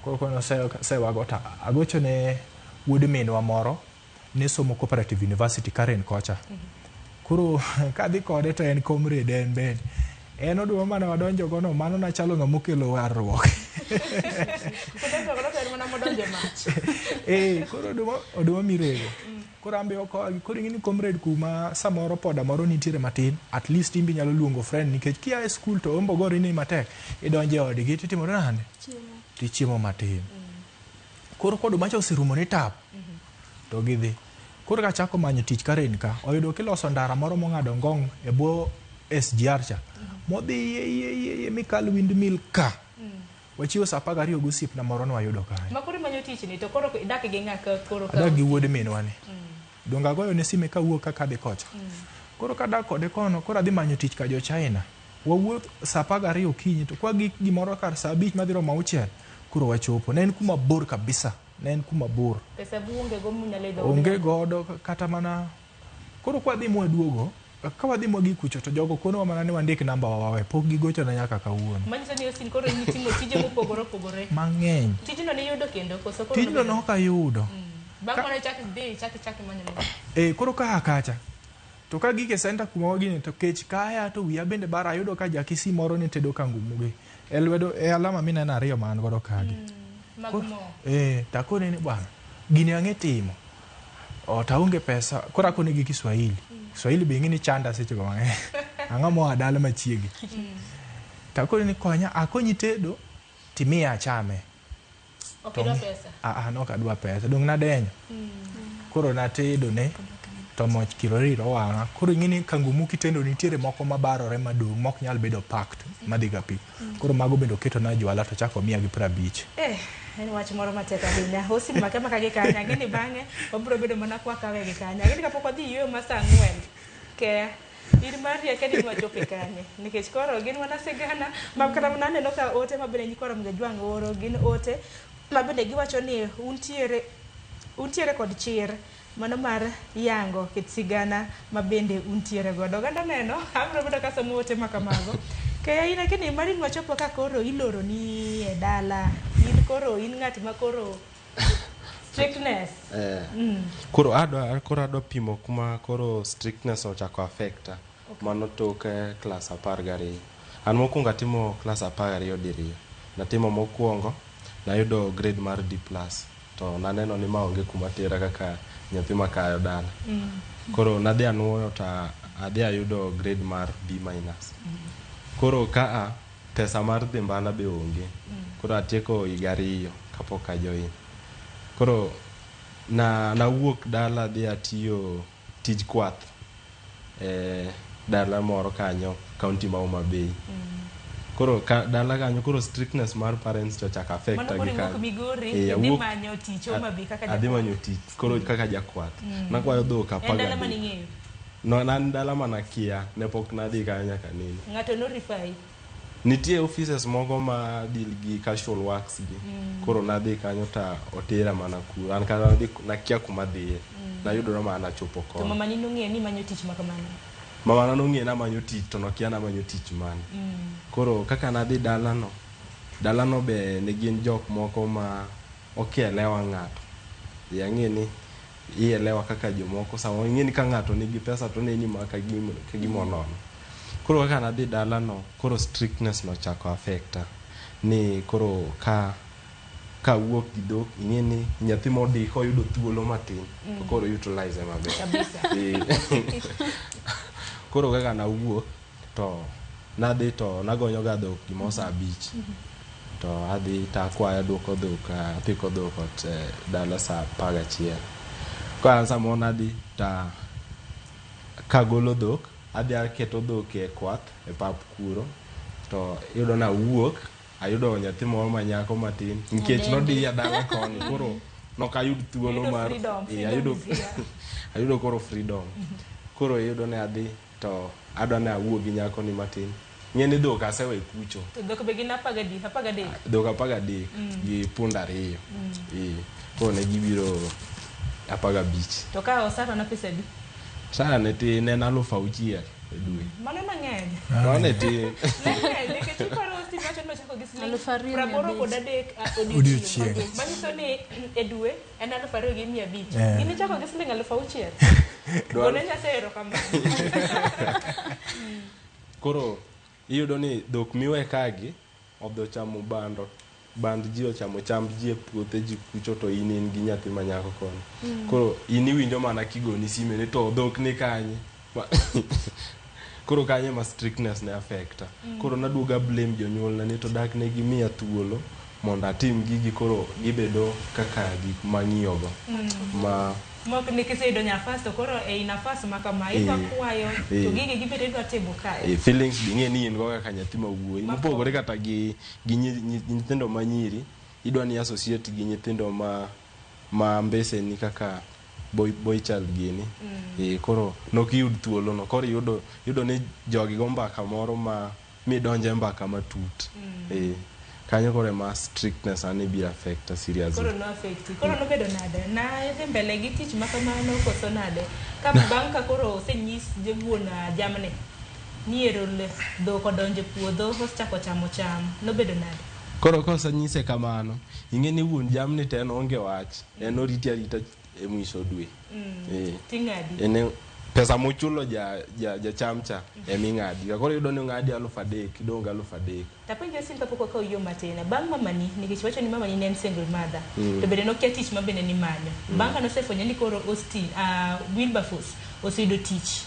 Koro kono sewago to agocho ne wuod minwa moro ne somo Cooperative University Karen kocha. Koro kadhi kode to en comrade en bende. En oduma mane wadonjo gono mano nachalo ng'ama okelo warruok. Koro oduma mirego. Koro ambe okogi. Koro ing'e ni comrade kuma samoro poda moro nitiere matin, at least imbe inyalo luongo friend nikech kia e school to ombo gori ni matek. Idonjo e odgi titimo nade? Tichiemo matin. Koro koduma cha oserumo ni tap. To gidhi. Koro kachako manyo tich Karen ka, oyudo kiloso ndara moro mong'ado ngong' e bwo SGR cha. Modhi iye mikal windmill ka. Wachiwo saa 12 gosiepna moro nwayudo kanyo. Ma koro imanyo tich ni to koro idak gi ng'a ka koro ka? Adak gi wuod minwa ni. Donge agoyo ne sime kawuok kaka adhi kocha. Koro kadak kode kono, koro adhi manyo tich ka jo China. Wawuoth saa 12 okinyi to kwa gik gimoro kar saa 5 madhi romo 6 koro wachopo. Ne en kuma bor kabisa. Ne en kuma bor. Pesa bu onge go munyalo idho. Onge godo kata mana koro kwa dhi mwaduogo, ka wadhi mwagik kucho to jogo konowa mana ni wandik namba wa wawe, pok gigochona nyaka kawuono. Manyiso ni Austin koro in itimo tije mopogore opogore. Mang'eny. Tijno niyudo kendo koso koro? Tijno ne ok ayudo. Bang' mano ichak idhi ichak imanyo moro. Koro ka kacha. To ka gik e center kuma wagine to kech kaya to wiya bende bara ayudo ka jakisi moro ne tedo kangumugi. E lwedo e alama mineno 2 ma an godo kagi. Mag mo. Takone ni bwana, gini ang'e timo. Taonge pesa, koro akone gi Kiswahili. Kiswahili be ing'e ni chanda seche go mang'eny. Ang'o moa dala machiegni. Takone ni konya, akonyi tedo, timiya achame. Ok idwa pesa? Nok adwa pesa, dong' nadenyo. Koro natedo ne, to moch kiroriro wang'a. Koro ing'e ni kangumu kitendo nitiere moko mabarore madong' mok nyal bedo packed madhi ga pi. Koro mago bende oketo na jwala to chako miya gi 50. En wach moro matek ahinya. Austin make maka gi kanya, ang'e ni bang'e wabiro bedo mana kwa kawe gi kanya. Ang'e ni kapok wadhi yueyo ma saa 4, ke in mari akia ni wachope kanye. Nikech koro gin mana sigana ma kata mana aneno ka ote ma bende nyikwa Ramogi Ajwang' oro gin ote ma bende giwacho ni untiere kod chir mano mar yango kit sigana ma bende untiere godo. Oganda neno, abiro bedo kasomo ote ma kamago. Keya in akia ni mari nwachopo ka koro iloro ni e dala. In koro in ng'at ma koro strictness. Koro adwa pimo kuma koro strictness ochako affecta. Mano tok class 12. An mokwongo atimo class 12 diriyo. Natimo mokwongo, nayudo grade mar D+. To naneno ni ma onge kuma tera kaka nyathi makayo dala. Koro nadhi anuoyo to adhi ayudo grade mar B-. Koro kaa pesa mar dhi mbala be onge. Koro atieko higa 2 kapok ajoin. Koro nawuok dala adhi atiyo tij kwath dala moro kanyo county ma Homa Bay. Koro dala kanyo koro strictness mar parents to chako affecta gi kanyo. Migori idhi manyo tich Homa Bay kaka jakwath. Adhi manyo tich koro kaka jakwath. Nakwayo dhok 13. En dala mane ing'eyo? No, an dala mana kia, ne pok nadhi kanyo nyaka nene. Ng'ato norifai? Nitie offices moko ma deal gi casual works gi. Koro nadhi kanyo ta otera mana kuro. An kata nakia kuma dhiye. Nayudora mana nachopo kono. To mama ni nong'eyo ni imanyo tich ma kamano? Mamana nong'e namanyo tich to nokia namanyo tich mane. Koro kaka nadhi dalano, dalano be ne gin jok moko ma ok elewa ng'ato. Ang'e ni ielewa kaka jomoko samoro ing'e ni ka ng'ato nigi pesa to oneni ma ka gima onono. Koro kaka nadhi dalano, koro strictness nochako affecta. Ni koro ka kawuok gi dhok, ing'e ni nyathi modi koyudo thuolo matin, to koro utilize maber. Kabisa. Koro kaka nawuok, to nadhi to nagonyo ga dhok gimoro saa abich. To adhi to akwayo aduoko dhok, apiko dhok ot dala saa 11. Koro an samoro nadhi ta kagolo dhok, adhi aketo dhok e kwath e pap kuro, to iyudo nawuok, ayudo nyathi moro ma nyako matin, nikech nodiya dala koni, koro nokayud thuolo mar ayudo ayudo koro freedom. Koro iyudo ni adhi to adwa ni awuo gi nyako ni matin. Ng'e ni dhok asewe kucho. To dhok be gin 13, 13. Dhok 13 gi punda 2. Koro ne gibiro 15. To ka osara na pesa adi? Osara ne tin, ne en 6,000 e dwe. Mano mang'eny. Mano ne tin. Mang'eny, nikech iparo Steve wacho ni ochako gi siling 2,500. 83 odiochieng'. Manyiso ni e dwe en 2,500. In ichako gi siling 6,000. Gone Nyasaye erokamano. Koro iyudo ni dhok miwe kagi odhi ochamo bando, band ji ochamo chamb ji e puothe ji kucho, to in in gi nyathi ma nyako koni. Koro in iwinjo mana kigoni sime ni to dhok ni kanye. Koro kanye ma strictness ne affecta. Koro naduoga blame jonyuolna ni to dak ne gimiya thuolo mondo atim gigi, koro gibedo kaka gik mang'iyogo. Ma Mok ni kiseyudo nafas to koro ei nafas ma kama idwa kwayo to gigi gibedo idwa timo kae. Feelings bi ing'e ni in go kaka nyathi ma wuoyi. Mopogore kata gi nyithindo ma nyiri, idwa ni associate gi nyithindo ma mbeseni kaka boy child gini. Koro nok iyud thuolo no. Koro iyudo ni jogi go mbaka moro ma midonje mbaka matut. Kanyo koro ema strictness ani biro affecta seriously. Koro no affecti. Koro nobedo nade? Na idhi mbele gi tich ma kamano koso nade? Ka bang' ka koro osenyis wuon jamni ni ero dhok odonjo e puodho osechako chamo cham, nobedo nade? Koro kosenyise kamano, ing'e ni wuon jamni to en onge wach. En oriti arita e mwisho dwe. Ting'adi. En pesa mochulo jacham cha eming'adi. Koro iyudo ni ong'adi 3,000, idong' gi 3,000. Tapenjo sin kapok wakawo yo matin. Bang' mamani, nikech wacho ni mamani ne en single mother, to bende nokia tich ma bende nimanyo. Bang' ka nosefwenyo ni koro Austin, Wilberforce oseyudo tich.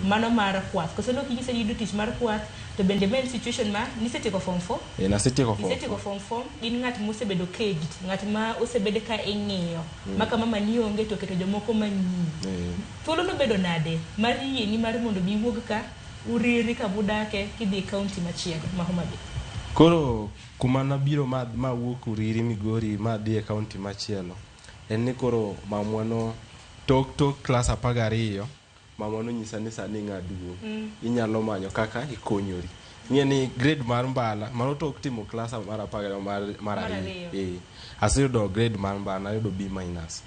Mano mar kwath. Koso nok inyise ni yudo tich mar kwath, to bende ma en situation ma nisetieko form 4. Nasetieko form 4. Isetieko form 4, in ng'at mosebedo caged, ng'at ma osebed ka ing'iyo. Ma ka mamani onge to keto jomoko mang'iyi. Thuolo nobedo nade mar yieni mar mondo mi iwuog ka uriri kamudake kidhi e county machielo ma Homa Bay? Koro kuma nabiro ma wuok Uriri Migori ma adhi e county machielo, en ni koro mamwa no tok klas 12, mama nonyisa ni sani ing'a duong', inyalo manyo kaka ikonyori. Ing'e ni grade mar mbala, mano tok timo klas mar 12 mar ariyo. Aseyudo grade mar mbala, ayudo B minus.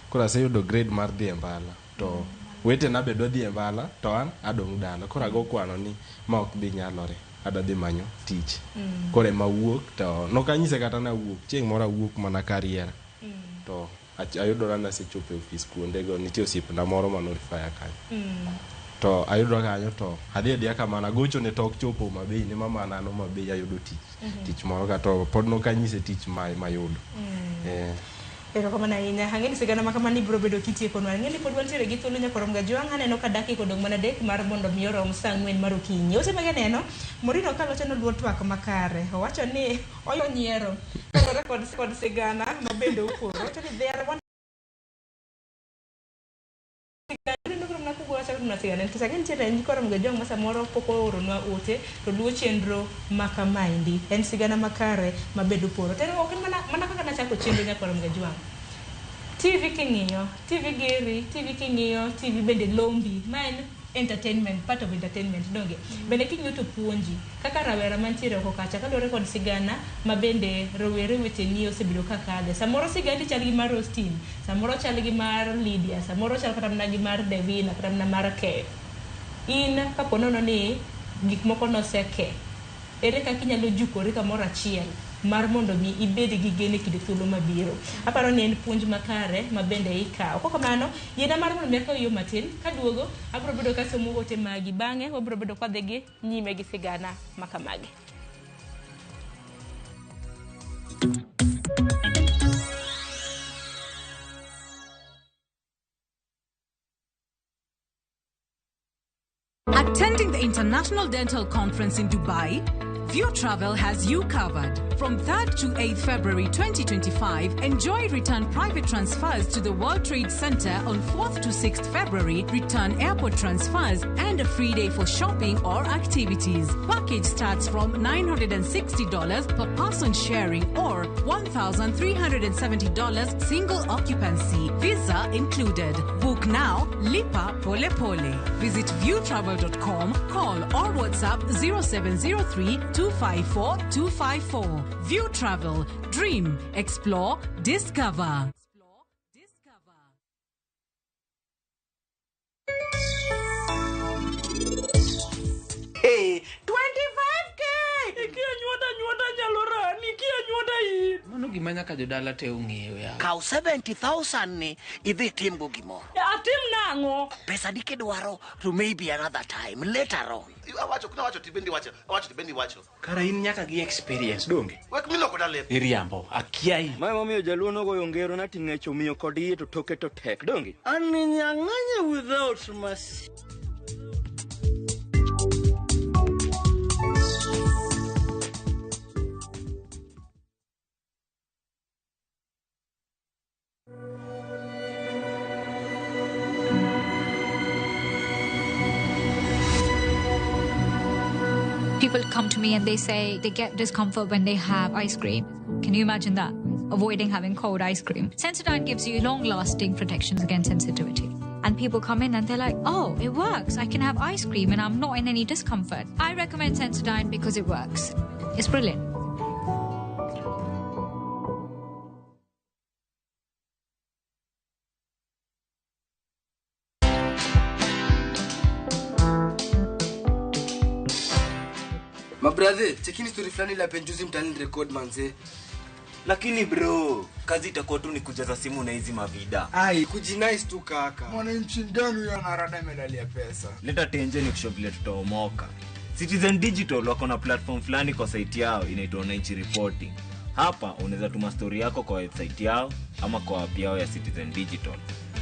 Koro aseyudo grade mar dhi e mbala, to wetena be dwa dhi e mbala, to an adong' dala. Koro ago kwano ni ma ok dhi nyalore, adwa dhi manyo tich. Koro ema awuok, to nokanyise kata nawuok, chieng' moro awuok mana kariera. To ayudora nasechopo e ofis kuondego, nitie osiepna moro mano refer kanyo. To ayudora kanyo to adhi adhiya kamano, agochone to ok chopo Homa Bay, ni mama an Homa Bay ayudo tich. Tich moro ka to pod nokanyise tich mayudo. Erokamano ahinya. Ang'e ni sigana ma kamano ibiro bedo kitiekonwa. Ang'e ni pod wantiere gi thuolo nyaka rom gajwang'. Aneno ka dakika odong' mana 3 mar mondo mi orom saa 4 mar okinyi. Ote mage neno, Morino kalocho noluor twak makare. Owacho ni oyo nyiero. Kaluwore kod sigana ma bende oporo. Owacho ni there one nikech ang'e nitiere nyikwa Ramogi Ajwang' ma samoro pok ooronwa ote to luwo chenro ma kamaendi. En sigana makare ma bende oporo. To ok en mana kaka nachako chenro nyakwa Ramogi Ajwang'. TV king'iyo, TV geri, TV king'iyo, TV bende lombi. Ma en entertainment, part of entertainment, donge? Bende king'iyo to puonji kaka rawera mantiere oko kacha kaluwore kod sigana ma bende rowere weteni osebedo ka kadhe. Samoro sigandi chal gi mar Austin, samoro chal gi mar Lydia, samoro chal kata mana gi mar Devina, kata mana mar Kev. In kapo nono ni gik moko noseke, ere kaka inyalo jukori kamoro achiel mar mondo mi ibed gi geno e kinde thuolo mabiro. Aparo ni en puonj makare ma bende ikawo. Kok kamano, yiena mar mondo mi akaw yo matin, kaduogo abiro bedo kasomo ote magi. Bang'e wabiro bedo kwadhi gi nyime gi sigana makamagi. Attending the International Dental Conference in Dubai? View Travel has you covered. From 3rd to 8th February 2025, enjoy return private transfers to the World Trade Center on 4th to 6th February, return airport transfers, and a free day for shopping or activities. Package starts from $960 per person sharing or $1,370 single occupancy. Visa included. Book now, lipa pole pole. Visit viewtravel.com, call or WhatsApp 0703 254 254. View Travel. Dream, explore, discover. Hey, 25K! Ikia nyuonda nyuonda nyalo rani, ikia nyuonda in. Mano gima nyaka jodala te ong'eyo ya. Kaw 70,000 ni idhi timgo gimoro. Atim nang'o? Pesa di kidwaro to maybe another time later on. Awacho, kuna wacho tibendi wacho, awacho tibendi wacho. Kara in nyaka gi experience donge? Wek miloko da lep. Iriambo, akiai. Mae momiyo jaluo nogoyo ngero nati ng'ech omiyo kod iye to toke to tek donge? Aninyang'anye without mercy. People come to me and they say they get discomfort when they have ice cream. Can you imagine that? Avoiding having cold ice cream. Sensodyne gives you long lasting protections against sensitivity. And people come in and they're like, oh, it works. I can have ice cream and I'm not in any discomfort. I recommend Sensodyne because it works. It's brilliant. Mabrathe, chekini story fulani la penjuzi mtaani record manze. Lakini bro, kazi itakuwa tu ni kujaza simu na hizi mavida. Ai, kujinice tu kaka. Mwananchi gani huyo anarada medali ya pesa? Leta tenje ni kushow vile tutaomoka. Citizen Digital wako na platform fulani kwa site yao inaitwa Wananchi Reporting. Hapa unaweza tuma story yako kwa website yao ama kwa app yao ya Citizen Digital.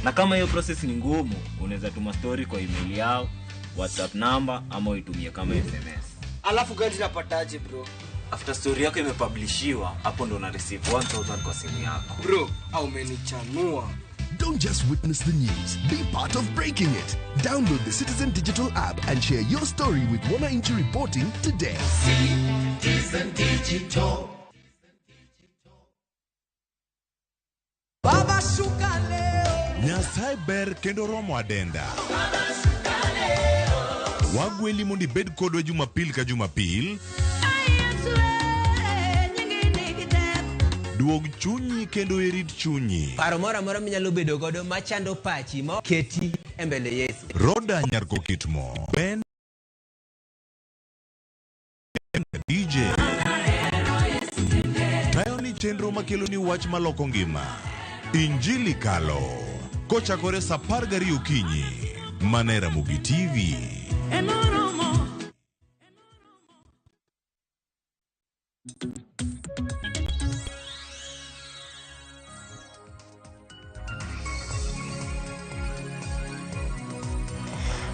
Na kama hiyo process ni ngumu, unaweza tuma story kwa email yao, WhatsApp number ama uitumie kama SMS. Alafu gani napataje bro? After story yako imepublishiwa, hapo ndo una receive 1000 kwa simu yako. Bro, au umenichanua. Don't just witness the news, be part of breaking it. Download the Citizen Digital app and share your story with Wananchi Reporting today. Citizen Digital. Baba shuka leo. Nyasaye ber kendo romo adenda. Wagweli mondo ibed kodwa Jumapil ka Jumapil. Duog chunyi kendo irit chunyi. Paro moro amora minyalo bedo godo machando pachi ma keti e mbele Yesu. Roda Nyarkokitmo. Ben DJ. Tayo ni chenro makelo ni wach maloko ngima. Injili Kalo. Kochakore saa 12 okinyi. Mana e Ramogi TV.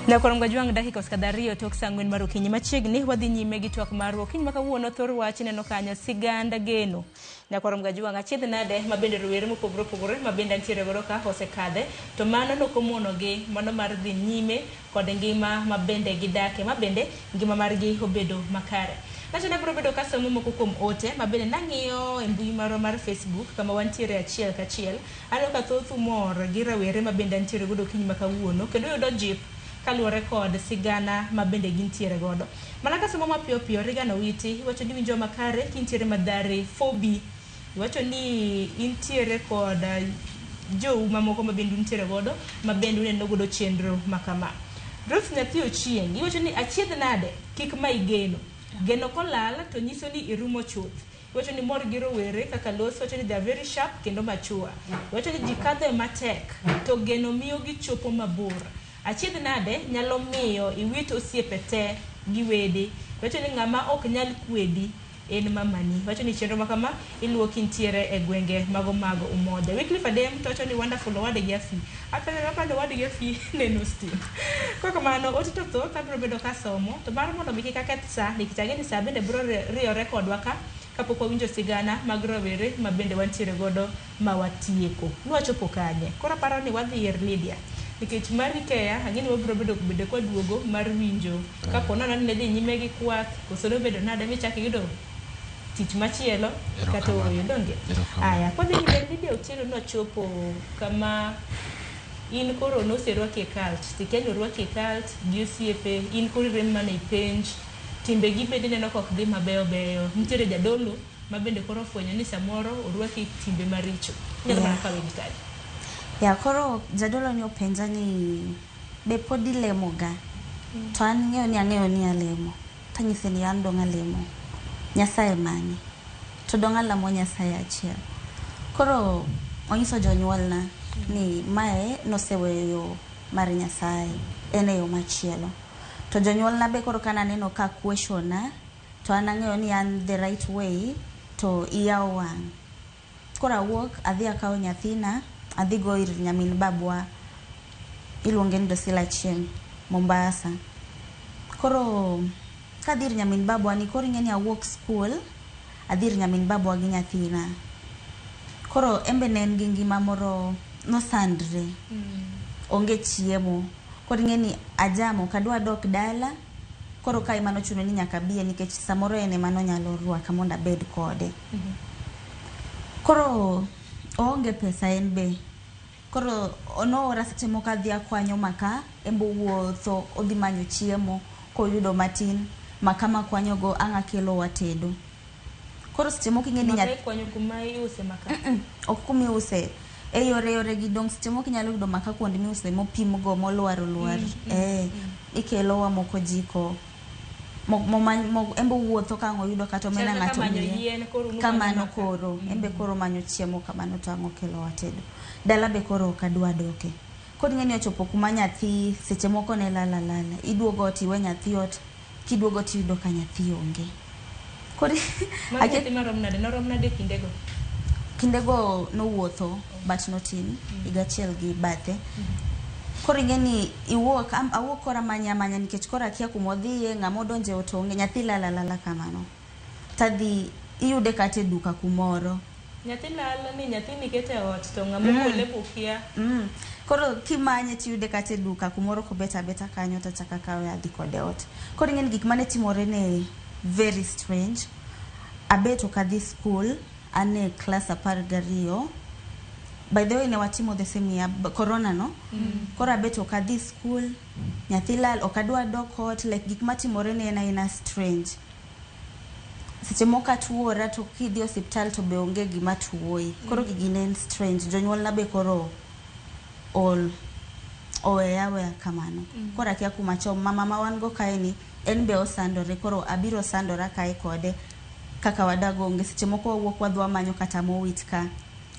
Nyakwar Jwang' dakika osekadho ariyo tok saa ang'wen mar okinyi machiegni wadhi nyime gi twak marwa okinyi ma kawuono thor wach ineno kanyo sigand geno. Nyakwar Jwang' achiedh nade ma bende rowere mopogore opogore ma bende antiere godo ka osekadhe to mano nokomonogi mano mar dhi nyime kod ngima ma bende gidake ma bende ngima margi obedo makare. Nacho nabiro bedo kasomo moko kuom ote ma bende nang'iyo e mbui marwa mar Facebook kama wantiere achiel kachiel. Aneno ka thoth mor gi rawere ma bende antiere godo okinyi ma kawuono kendo yudo jip kaluwore kod sigana ma bende gintiere godo. Mana kasomo mapiyo piyo Regan Owiti iwacho ni winjo makare kintiere Mathare 4B. Iwacho ni intiere kod jou mamoko ma bende untiere godo ma bende uneno godo chenro makama. Ruth nyathi Ochieng, iwacho ni achiedh nade kik mayi geno. Geno kolal to nyiso ni irumo chuth. Iwacho ni mor gi rowere kaka Los, iwacho ni they are very sharp kendo mature. Iwacho ni ji kadhe matek to geno miyo gichopo mabor. Achiedh nade nyalo miyo iwit osiepe te gi wede. Iwacho ni ng'ama ok nyal kwedi en mamani. Wacho ni chenro ma kama iluwo kintiere e gwenge mago mag Umoja. Wycliffe Adem to wacho ni wonderful owadgi Afi. Apando owadgi Afi neno stim. Kok kamano ote to thoth abiro bedo kasomo to mar mondo mi kik aketh sa nikech ang'e ni sa bende biro riyore kodwa ka kapok wawinjo sigana mag rawere ma bende wantiere godo ma watieko. Nwachopo kanye? Koro aparo ni wadhi ir Lydia. Nikech mari Keya, ang'e ni wabiro bedo bende kwaduogo mar winjo kapo nono ni ne dhi nyime gi kwath koso nobedo nade michak iyudo tich machielo kata ooyo donge? Aya, kwadhi nyime Lydia Otieno nwachopo kama in koro noserwaki e cult, tikia ni orwaki e cult gi osiepe, in koro irem mana e penj, timbegi bende ineno ka ok dhi mabeyo beyo. Nitiere jadolo ma bende koro ofwenyo ni samoro orwaki e timbe maricho. Inyalo mana kawe gi kanye? Ya koro jadolo ni openja ni be pod ilemo ga? To an ng'eyo ni ang'eyo ni alemo. Tanyise ni an dong' alemo. Nyasaye mane? To dong' alamo Nyasaye achiel. Koro onyiso jonyuolna ni mae noseweyo yo mar Nyasaye, en e yo machielo. To jonyuolna be koro kananeno ka questiona, to an ang'eyo ni an the right way to iya owang'. Koro awuok adhi akawo nyathina adhi go ir nyamin babwa iluonge ni Dosila Chieng' Mombasa. Koro kadhi ir nyamin babwa ni koro ing'e ni awuok skul adhi ir nyamin babwa gi nyathina. Koro embe ne en gi ngima moro nosandre. Onge chiemo. Koro ing'e ni ajam ok adwa dok dala. Koro kae ema nochuno ni nyaka abiye nikech samoro en ema nonyalo rwaka mondo abed kode. Koro oonge pesa en be. Koro noora seche moko adhi akwanyo maka, en be owuotho odhi manyo chiemo koyudo matin, maka makwanyo go ang' akelo watedo. Koro seche moko ing'e ni Maka ikwanyo kuma iuse maka? Ok kuma iuse. E yore yore gi dong' seche moko inyalo yudo maka kuonde miuse mopim go molwar olwar. Ikelo wamoko jiko. En be owuotho ka ang' oyudo kata omena Chal kaka ng'ato manyo miye. yien koro unumanyo Kamano maka. koro. En be koro manyo chiemo kamano to ang' okelo watedo. Dala be koro ok adwa doke. Koro ing'e ni ochopo kuma nyathi seche moko ne lal alala. Iduogo ot iwe nyathi ot, kiduogo tiyudo ka nyathi onge. Koro Mano nyathi marom nade? Norom nade kindego? Kindego nowuotho but notin, higa achiel gi bathe. Koro ing'e ni iwuok, awuok koro amanye amanya nikech koro akia kuma odhiye, ng'ama odonje ot onge, nyathi lal alala kamano. Tadhi iyude kata e duka kumoro. Nyathi lal ni nyathi nikete e ot to ng'ama ogole bokia. Koro kimanye tiyude kata e duka kumoro kobet abeta kanyo tachaka kawe adhi kode ot. Koro ing'e ni gik mane timore ne very strange. Abet ok adhi school, an e class 12. By the way ne watimo the same year, corona no. Koro abet ok adhi school, nyathi lal, ok adwa dok ot, like gik matimore ne en aina strange. Seche moko atuora to kidhi osiptal to be onge gima tuoyi. Koro gigi ne en strange. Jonyuolna be koro ol oweya aweya kamano. Koro akia kuma chom. Mama ma wan go kae ni en be osandore. Koro abiro sandora kae kode kaka wadag onge. Seche moko wawuok wadhi wamanyo kata mowit ka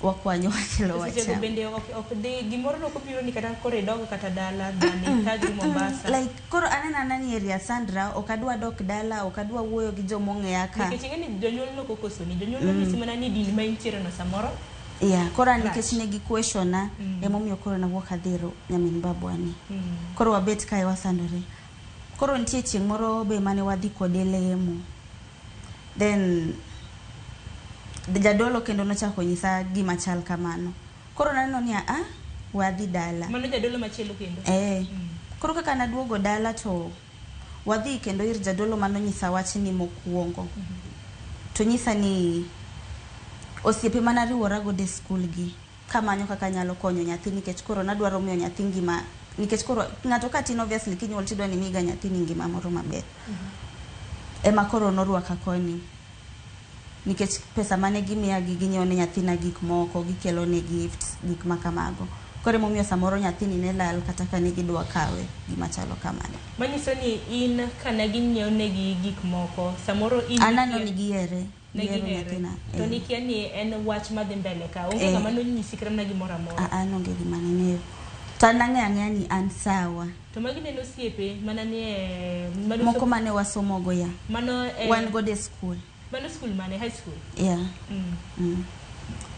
wakwanyo wakelo Seche go wachamo. bende ok dhi gimoro no obiro ni kata koro idog kata dala dhani thagri Mombasa. Like koro aneno anena ni area Sandra ok adwa dok dala, ok adwa wuoyo gi jomong'eya ka. Nikech ing'e ni jonyuol nok okosoni, jonyuol nonyisi mana ni din ma intiere no samoro. Yeah, koro an Rach. nikech ne gi questiona emomiyo koro nawuok adhi ir nyamin babwa ni. Koro wabet kae wasandore. Koro nitie chieng' moro be mane wadhi kode lemo. Then jadolo kendo nochako nyisa gima chal kamano. Koro naneno ni a we adhi dala. Mano jadolo machielo kendo. Koro kaka naduogo dala to wadhi kendo ir jadolo manonyisa wachni mokwongo. To nyisa ni osiepe manariwora godo e skul gi kamanyo kaka anyalo konyo nyathi nikech koro nadwaro miyo nyathi ngima nikech koro ng'ato ka tin obviously kinyuol tidwa ni imiga nyathini ngima moro maber. Ema koro norwaka koni. Nikech pesa mane gimiya gi ginyiewo ne nyathina gik moko, gikelo ne gifts, gik ma kamago. Koro emomiyo samoro nyathini ne lal kata ka ne gidwa kawe, gima chalo kamano. Manyiso ni in kane ginyiewo negi gik moko, samoro in An aneno ni gihere. Ne Gihero gihere. nyathina. To Eh. nikia ni en wach madhi mbele ka. Onge Eh. ng'ama nonyisi kata mana gimoro amora. An onge gima nang'eyo. To an nang'eyo ang'eya ni an sawa. To magi neno osiepe mana ni e mano Moko mane wasomogo ya. mano e Wan godo e skul. Mano skul mane? High school? Yeah. Mm.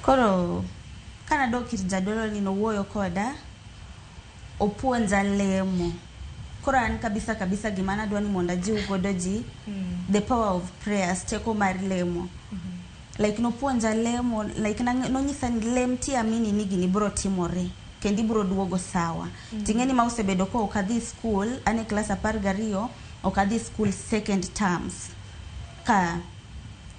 Koro kanadok ir jadolo ni nowuoyo koda, opuonja lemo. Koro an kabisa kabisa gima nadwa ni mondo ajiw godo ji, the power of prayers, teko mar lemo. Like nopuonja lemo, like nonyisa ni lem tiamini ni gini biro timore kendo ibiro duogo sawa. Ting'e ni ma osebedo ka ok adhi school, an e klas 12, ok adhi school second terms. Ka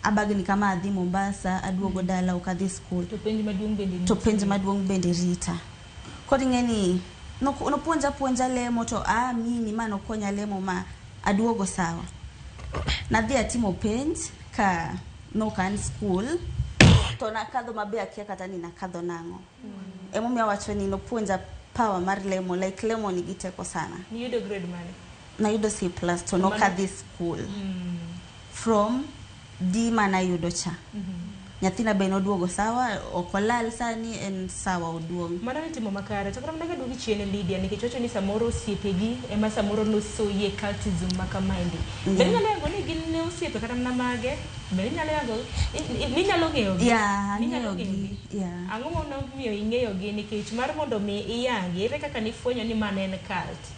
abagni kama adhi Mombasa, aduogo dala ok adhi school. To penj maduong' bende To penj nitie. maduong' bende rita. Koro ing'e ni nopuonja puonja lemo to aamini ma nokonya lemo ma aduogo sawa. Nadhi atimo penj ka nok an school to nakadho mabe akia kata ni nakadho nang'o. Emomiyo awacho ni nopuonja power mar lemo, like lemo nigi teko sana. Niyudo grade mane? Nayudo C+ to Mano- nok adhi school. From D manayudo cha. Nyathina be noduogo sawa, ok olal sani en sawa oduong'. Mano nitimo makare. To kata mana kaduogi chien Lydia, nikech wacho ni samoro osiepegi ema samoro nosoyie cultism ma kamaendi. Be inyalo yango ni gin ne osiepe kata mana mage? Be inyalo yango ninyalo ng'eyogi? Yeah, Ninyalo ang'eyogi. ng'eyogi? Yeah. Ang'o momiyo ing'eyogi nikech mar mondo mi iyangi, ere kaka nifwenyo ni mano en cult?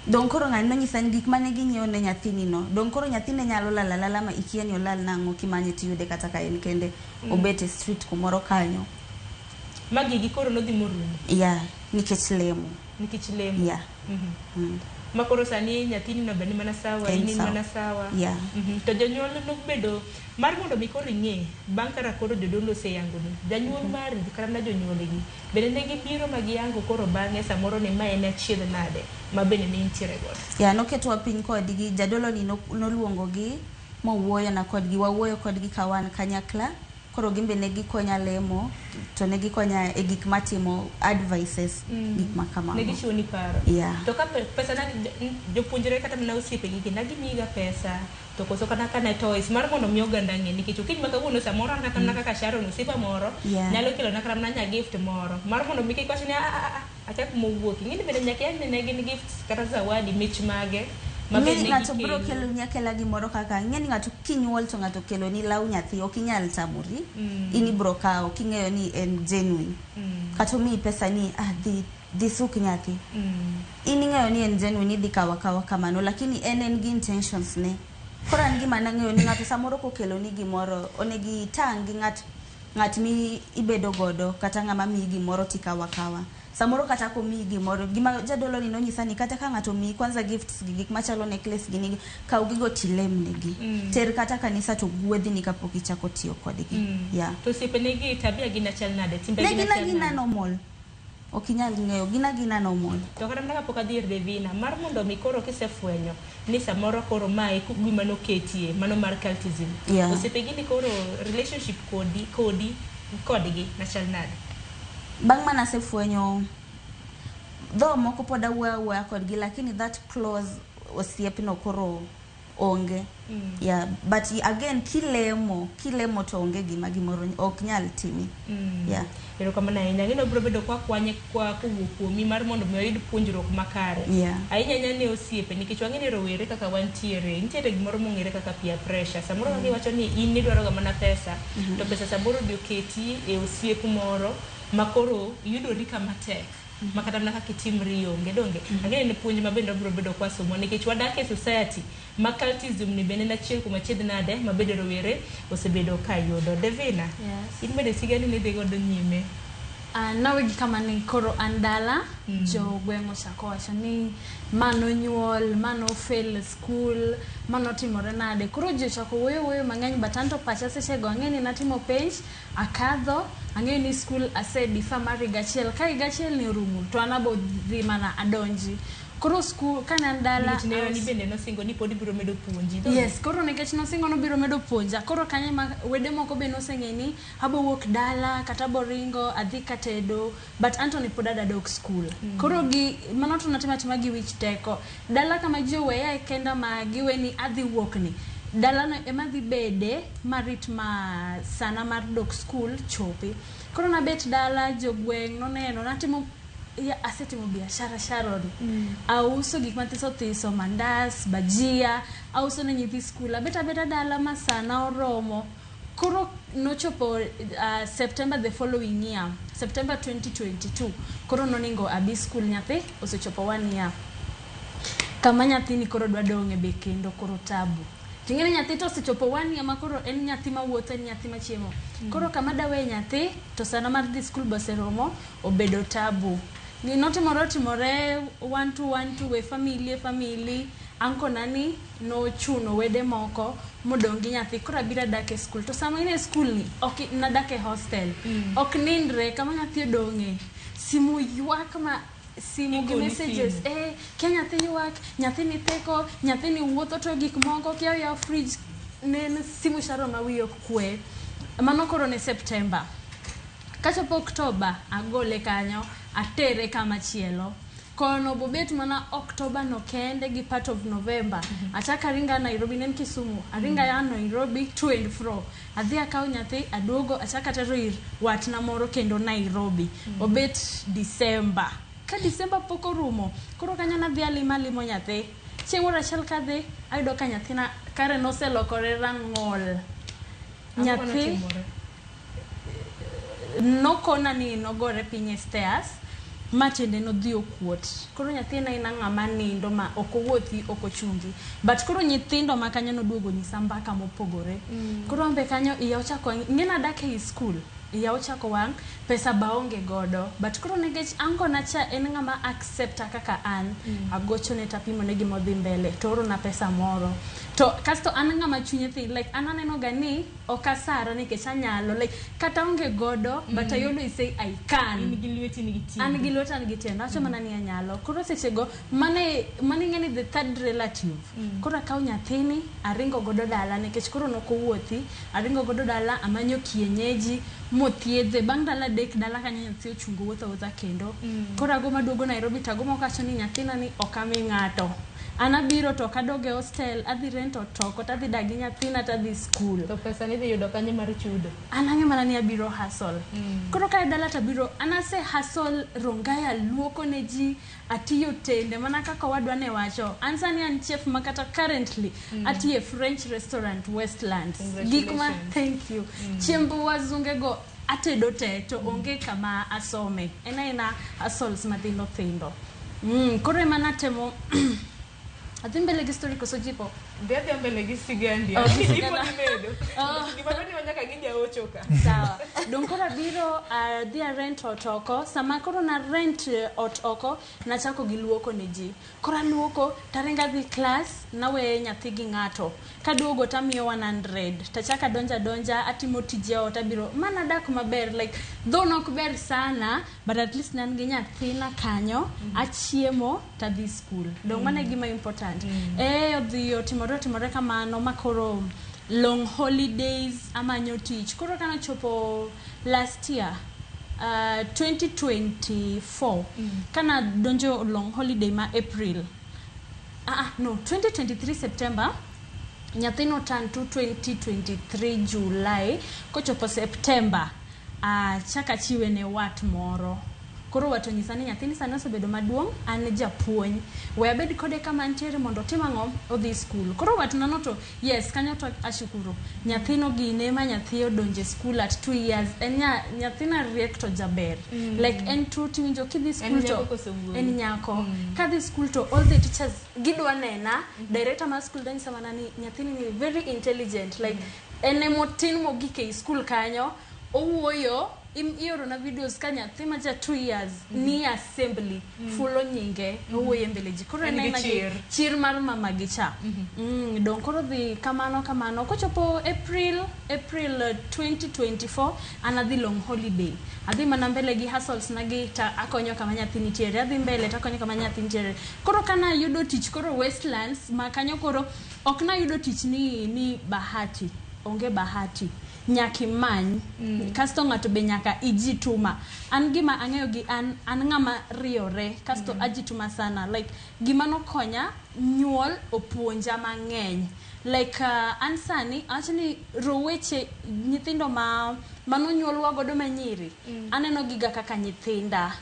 Dong koro ng'ani nonyisa ni gik mane ginyiewo ne nyathini no. Dong koro nyathine nyalo lal alala ma ikia ni olal nang'o kimanye tiyude kata ka en kende obet e street kumoro kanyo. Ma gigi koro nodhi morumo Yeah, nikech lemo. nikech lemo. Yeah. Ma koro sani nyathini no be ni mana sawa, En in in sawa. mana sawa. Yeah. To jonyuol nobedo mar mondo mi koro ing'e bang' kara koro jodolo oseyangoni janyuol mari kata mana jonyuolgi bende ne gibiro ma giyango koro bang'e samoro ni ma en achiedh nade ma bende ne intiere godo. Yeah, noketwa piny kodgi, jadolo ni noluongogi mowuoyo na kodgi, wawuoyo kodgi ka wan kanyakla. Koro gin be ne gikonya lemo to ne gikonya e gik matimo advices, gik ma kamago. Ne gichiwo ni paro. Yeah. To ka pesa na jopuonjre kata mana osiepegi gi ne gimiyiga pesa to koso kata ka ne toys mar mondo mi oganda ng'e nikech okinyi ma kawuono samoro an kata mana kaka Sharon osiepa moro Yeah. nyalo kelona kata mana nya gift moro mar mondo mi kik wach ni "Ah, ah, ah, akia kuma owuokie." Ing'e ni bende nyaka iyang ni ne gin gifts kata zawadi mich mage ma Ing'e bende ni ne ng'ato biro gikelo. keloni akela gimoro kaka ing'e ni ng'ato kinyuol to ng'ato keloni law nyathi ok inyal tamori. In ibiro kawo king'eyo ni en genuine. Kata omiyi pesa ni ah dhi suk nyathi. In ing'eyo ni en genuine idhi kawo akawa kamano lakini en gi intentions ne. Koro an gima nang'eyo ni ng'ato samoro kokeloni gimoro onego itang' gi ng'at mi ibedo godo kata ng'ama miyi gimoro tikawo akawa. Samoro kata komiyi gimoro gima jadolo ni nonyisa ni kata ka ng'ato omiyi kwanza gifts gi gik machalo necklace gi nigi kaw gigo tilemnegi. Ter kata kanisa to gwedhni kapok ichako tiyo kodgi. Yeah. To osiepene tabia gi ne chal nade? Timbe Ne gi ne gin chal agina nade? normal. Ok inyal ng'eyo gin agina normal. To kata mana kapok adhi ir Devina, mar mondo mi koro kisefwenyo ni samoro koro mae gima noketie, mano mar cultism. Yeah. Osiepegi ni koro relationship kodi kodgi nachal nade? Bang' manasefwenyo dho moko pod awuoyo awuoya kodgi lakini that close osiepno koro onge. Yeah, but again kilemo to onge gima gimoro ok nyal timi. Yeah. Erokamano ahinya. Ang'e ni wabiro bedo kwa kwanye kwa kowuok kuomi mar mondo mi wayud puonjruok makare. Yeah. Ahinya ahinya ne osiepe nikech wang'e ni rowere kaka wantiere nitiere gimoro mong'ere kaka peer pressure. Samoro kaka iwacho ni in idwaro ga mana pesa to pesa samoro odhi oketi e osiep moro ma koro yudori kama tek. Ma kata mana kaka itimri onge donge. Ang'e ni puonj ma bende wabiro bedo kwa somo nikech wadak e society ma cultism ni bende en achiel kuom achiedh nade ma bende rowere osebedo ka yudo. Devina, Yes. in bende sigani ni dhi godo nyime. Nawegi kama ni koro an dala jogweng' ochako wacho ni ma nonyuol, ma nofail e school, ma notimore nade. Koro ji ochako wuoyo mang'eny but anto pacha sechego ang'e ni natimo penj, akadho, ang'eyo ni school ase defer mar higa achiel. Ka higa achiel ni orumo to an abo dhi mana adonji. Koro skul kane an dala Nikech nerani bende nosingo ni pod ibiro medo puonji. Yes, koro nikech nosingo nobiro medo puonja. Koro kanyo ema wede moko be noseng'e ni abo wuok dala kata abo ringo adhi katedo but Anthony pod adwa dok skul. Koro gi mano to natimo atima gi wich teko. Dala kama ji oweya e kenda ma giwe ni adhi wuok ni. Dalano ema dhi bede marit ma sana mar dok skul chopi. Koro nabet dala jogweng' noneno natimo ya, asetimo biashara Sharon. Auso gik mathiso thiso, mandas, bajia, auso ne nyithi skul. Abet abeta dala ma sana oromo. Koro nochopo September the following year, September 2022. Koro noningo abi skul nyathi osechopo one year. Kama nyathini koro dwa dong' e be kendo koro tabu. Ting'eni nyathi to osechopo one year ma koro en nyathi mawuotho, en nyathi machiemo. Koro kama dawe nyathi to sana mar dhi skul be oseromo obedo tabu. Ni notimore otimore one two one two e family e family anko nani nochuno wede moko modong' gi nyathi koro abiro adak e skul to sama in e skul ni ok nadak e hostel ok nindre kama nyathi odong'e simu ywak ma simu gi Igoni messages simu. eh kia nyathi ywak nyathi ni theko nyathi ni wuotho to gik moko kia oyaw fridge ne en simu Sharon ma wiye ok kwe mano koro ne September kachopo Oktoba agole kanyo atere kama chielo kono bobet mana Oktoba no kende gi part of November achako aringa Nairobi ne en Kisumu aringa ya Nairobi to and fro adhi akaw nyathi aduogo achako atero ir watna moro kendo Nairobi obet December ka December pok orumo koro kanyo nadhi alima alimo nyathi chieng' moro achiel kadhi ayudo ka nyathina kare noselokore rang'ol Ang'o nyathi manotimore? nokona ni nogore piny e stairs ma tiende nodhi okuot koro nyathi en aena ng'ama nindo ma ok owuothi ok ochungi but koro nyithindo ma kanyo noduogo nyisa mbaka mopogore koro an be kanyo iya ochako ing'e nadak ei skul iya ochako wang' pesa ba aonge godo but koro nikech ankona cha en ng'ama accepta kaka an agochone tapimone gima odhi mbele to oorona pesa moro to kasto an ng'ama chunye thin like an aneno ga ni ok asara nikech anyalo like kata aonge godo but I always say I can In gi lweti in gi tiendi. an gi lweta an gi tienda awacho mana ni anyalo koro sechego mane mane ing'e ni the third relative koro akawo nyathini aringo godo dala nikech koro nok owuothi aringo godo dala amanyo kienyeji mothiedhe bang' ndalo adek dala kanyo nyathi ochungo wuotho awuotha kendo koro ago maduogo Nairobi to ago moko wacho ni nyathina ni ok ami ng'ato an abiro to ok adog e hostel adhi rent ot oko tadhi dak gi nyathina tadhi skul To pesa nidhi yudo kanye mar chudo? an ang'e mana ni abiro hustle koro kae dala tabiro an ase hustle Rongai luoko ne ji atiyo tende mana kaka owadwa ne wacho an sani an chef ma kata currently atiyo e French restaurant Westlands gik ma Congratulations. thank you chiemb wazunge go atedo te to onge kama asome en aena hustles mathindo thindo koro ema natemo adhi mbele gi story koso jipo Dhi adhiya mbele gi sigandi. Oh, gi Ipod sigana. imedo. Oh. Gima ber ni wan nyaka gi jaocho ka. Sawa. Dong koro abiro adhi a rent ot oko. Sama koro na rent ot oko, nachako gi luoko ne ji. Koro aluoko, taringo adhi class, nawe nyathi gi ng'ato. Kaduogo tamiyo 100. Tachako adonjo adonja, atimo tije ot, abiro. Mana dak maber, like, though nok ber sana, but at least ne an gi nyathina kanyo, achiemo, tadhi school. Dong mano e gima important. Eh, odhi otimore otimore kamano ma koro long holidays amanyo tich. Koro kanochopo last year, 2024, kana donjo long holiday ma April. No, 2023 September, nyathi no turn to 2023 July, kochopo September, achako achiwe ne wat moro. Koro wat onyisa ni nyathini sani osebedo maduong', an japuonj. We abed kode kama antiere mondo otim ang'o? Odhi skul. Koro watna no to, yes, kanyo to ashukuru. Nyathino gine ma nyathi odonjo e skul at 2 years. En nyathina riek to jaber. Like en tu tiwinjo kidhi skul to nyako koso wuoyi? en nyako. Kadhi skul to all the teachers gidwa nena. Director mar skul danyisa mana ni nyathini ni very intelligent. Like en emotin mogik ei skul kanyo. Owuoyo iorona videos ka nyathi ma ja 2 years ni assembly fulo nyinge owuoyo e mbele ji. Koro En en gi aena gi chir. chir mar mama gi cha. Dong koro dhi kamano kamano. Kochopo April 2024 an adhi long holiday. Adhi mana mbele gi hustles na gi ta akonyo kama nyathi nitiere. Adhi mbele to akonyo kama nyathi nitiere. Koro kana ayudo tich koro Westlands ma kanyo koro ok nayudo tich ni bahati. Onge bahati. Nyaka imany. Kasto ng'ato be nyaka ijituma. An gima ang'eyo gi an ng'ama riyore. Kasto ajituma sana. Like gima nokonya nyuol opuonja mang'eny. Like an sani awacho ni roweche nyithindo ma manonyuolwa godo manyiri aneno giga kaka nyithinda.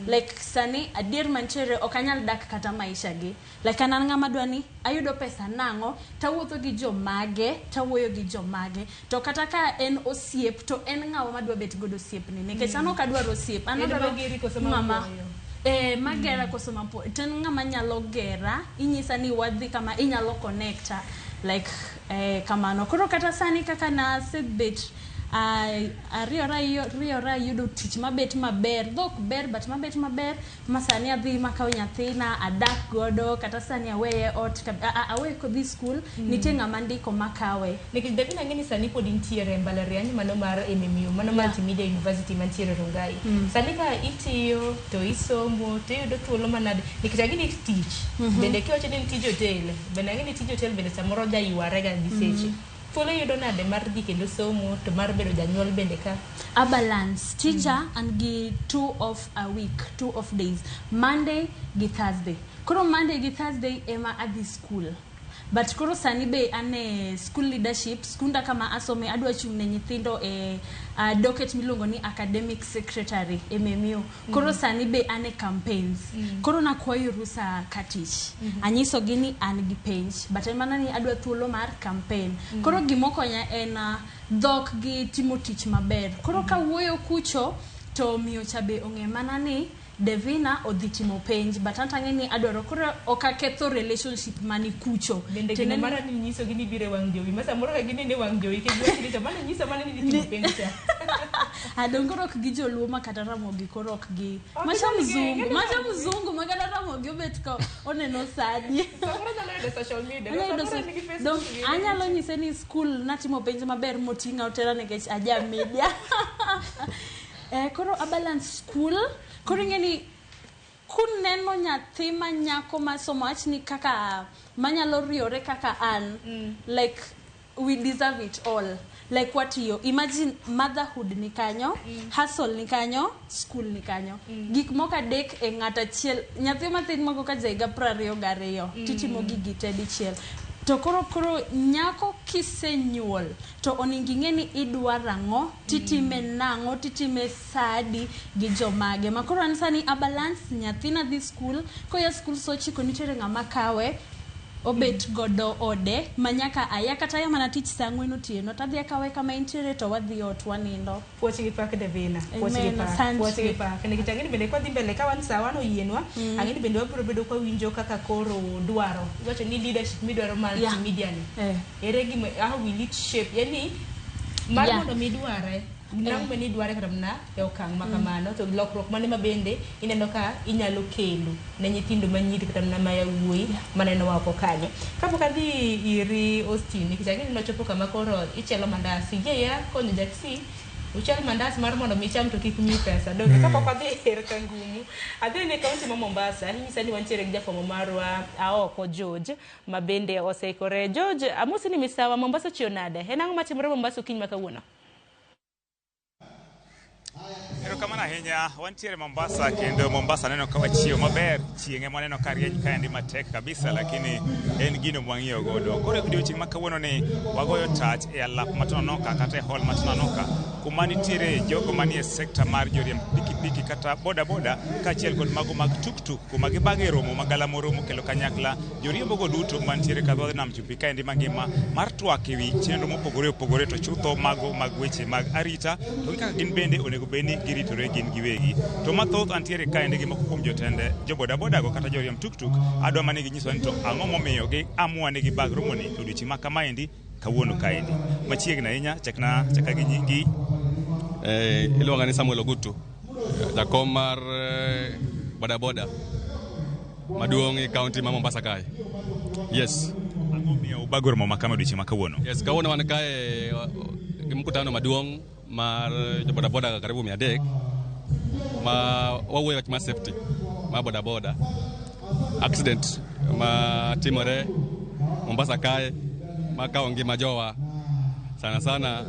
Like sani adier mantiere ok anyal dak kata maisha gi. Like an ng'ama dwa ni ayudo pesa nang'o tawuotho gi jomage tawuoyo gi jomage to kata ka en osiep to en ng'awa madwa bet godo osiepni nikech an ok adwar osiep an En adwaro mageri koso ng'ama mapuoyo? Magera koso mapuoyo to en ng'ama nyalo gera inyisa ni wadhi kama inyalo connecta like kamano. Koro kata sani kaka nasebet ariyora yudo tich mabet maber dhok ber but mabet maber ma sani adhi makawo nyathina adak godo kata sani aweye ot aweye kodhi school nitie ng'ama ndiko makawe. Nikech Davina ang'e ni sani pod intiere e mbalariany mano mar MMU mano Multimedia University mantiere Rongai. Sani ka itiyo to isomo to iyudo thuolo manade nikech ang'e ni tich bende kiwacho ni en tij hotel bende ang'e ni tij hotel bende samoro jayware ga gi seche. Thuolo iyudo nade mar dhi kendo somo to mar bedo janyuol bende ka? A balance. Tija an gi 2 off a week, 2 off days, Monday gi Thursday. Koro Monday gi Thursday ema adhi school. But koro sani be an e school leadership, skunda kama asome adwa chung' ne nyithindo e docket miluongo ni academic secretary MMU. Koro sani be an e campaigns. Koro nakwayo rusa ka tich. Anyisogi ni an gi penj, but en mana ni adwa thuolo mar campaign. Koro gimokonya en dhok gi timo tich maber. Koro kawuoyo kucho to miyo cha be ong'e mana ni Devina odhi timo penj but an tang'e ni adwaro koro ok aketho relationship mani kucho. Bende gino mara ni nyiso gi ni biro e wang' jowi ma samoro ka ginene wang' jowi ke giwacho ni to mano nyiso mana ni dhi timo penj cha. Adong koro ok gi joluo ma kata Ramogi koro ok gi macha mzungu ma kata Ramogi obet ka oneno sadi. Samoro nyalo yudo social media. Samoro nigi Facebook. Anyalo nyise ni school natimo penj maber moting'a otera nikech aja media. Koro a balance school. Koro ing'e ni kuneno nyathi ma nyako masomo awach ni kaka manyalo riore kaka an like we deserve it all. Like watiyo imagine motherhood ni kanyo, hustle ni kanyo, school ni kanyo. Gik moko adek e ng'at achiel. Nyathi mathin moko ka ja higa 22 titimo gigi te dichiel. To koro nyako kisenyuol to onego ing'e ni idwaro ang'o, titime nang'o, titime sadi gi jomage. Ma koro an sani a balance nyathina dhi school, koya school saa 9 nitiere ng'ama kawe obet godo ode ma nyaka aya kata aya mana tich saa 4 otieno tadhi akawe kama entiere to wadhi ot wanindo. Puoch gi pak Devina, puoch gi Amen, pak, asante. puoch gi pak. Nikech ang'e ni bende kwadhi mbele ka wan sawa no oyienwa, ang'e ni bende wabiro bedo kwa winjo kaka koro dwaro. Iwacho ni leadership midwaro multimedia ni. Ere gima how will it shape? Yani mar mondo midware nang'o mane idware kata mana e okang' ma kamano to lokruok mane ma bende ineno ka inyalo kelo ne nyithindo manyiri kata mana ma yawuoyi maneno oko kanyo. Kapok adhi iri Austin nikech ang'e ni nochopo kama koro ichielo mandas iyie ya konyo jaksi uchiel mandas mar mondo mi icham to kik miyi pesa. Donge kapok adhi ir Kangumu adhi ne kaunti ma Mombasa inyisa ni wantiere gi jafwambo marwa aoko George ma bende oseikore. George, amosi ni misawa Mombasa ochiew nade? En ang'o matimore Mombasa okinyi ma kawuono? Erokamano ahinya, wantiere Mombasa kendo Mombasa neno ka wachiew maber, chieng' ema waneno ka rieny kaendi matek kabisa, lakini en gino mwang'iyo godo. Koro e odiochieng' ma kawuono ni wagoyo tach e alap ma Tononoka kata e hall ma Tononoka kuma nitiere jogo manie sekta mar joriemb pikipiki kata boda boda kaachiel kod mago mag tuktuk kuma gibago e romo magalamoro mokelo kanyakla joriembogo duto mantiere ka dho nam chumbi kaendi mangima mar twak ewi chenro mopogore opogore to chutho mago mag weche mag arita to gi kaka gin bende onego bed ni giritore gin giwegi. To mathoth antiere kaendi gi moko kuom jotend jo bodaboda go kata joriemb tuktuk adwa mana ni ginyiswa ni to ang'o momiyo gi amua ni gibag romoni e odiochieng' ma kamaendi kawuono kaendi. Machiegni ahinya chakna chaka gi nyingi. Iluonga ni Samuel Ogutu, jakom mar bodaboda maduong' e kaunti ma Mombasa kae. Yes. Ang'o miyo ubago romo ma kama odiochieng' ma kawuono? Yes, kawuono wan kae gi mkutano maduong' mar jo bodaboda karibu 300 ma wawuoyo wach mar safety mar bodaboda. Accident ma timore Mombasa kae ma kawo ngima jowa sana sana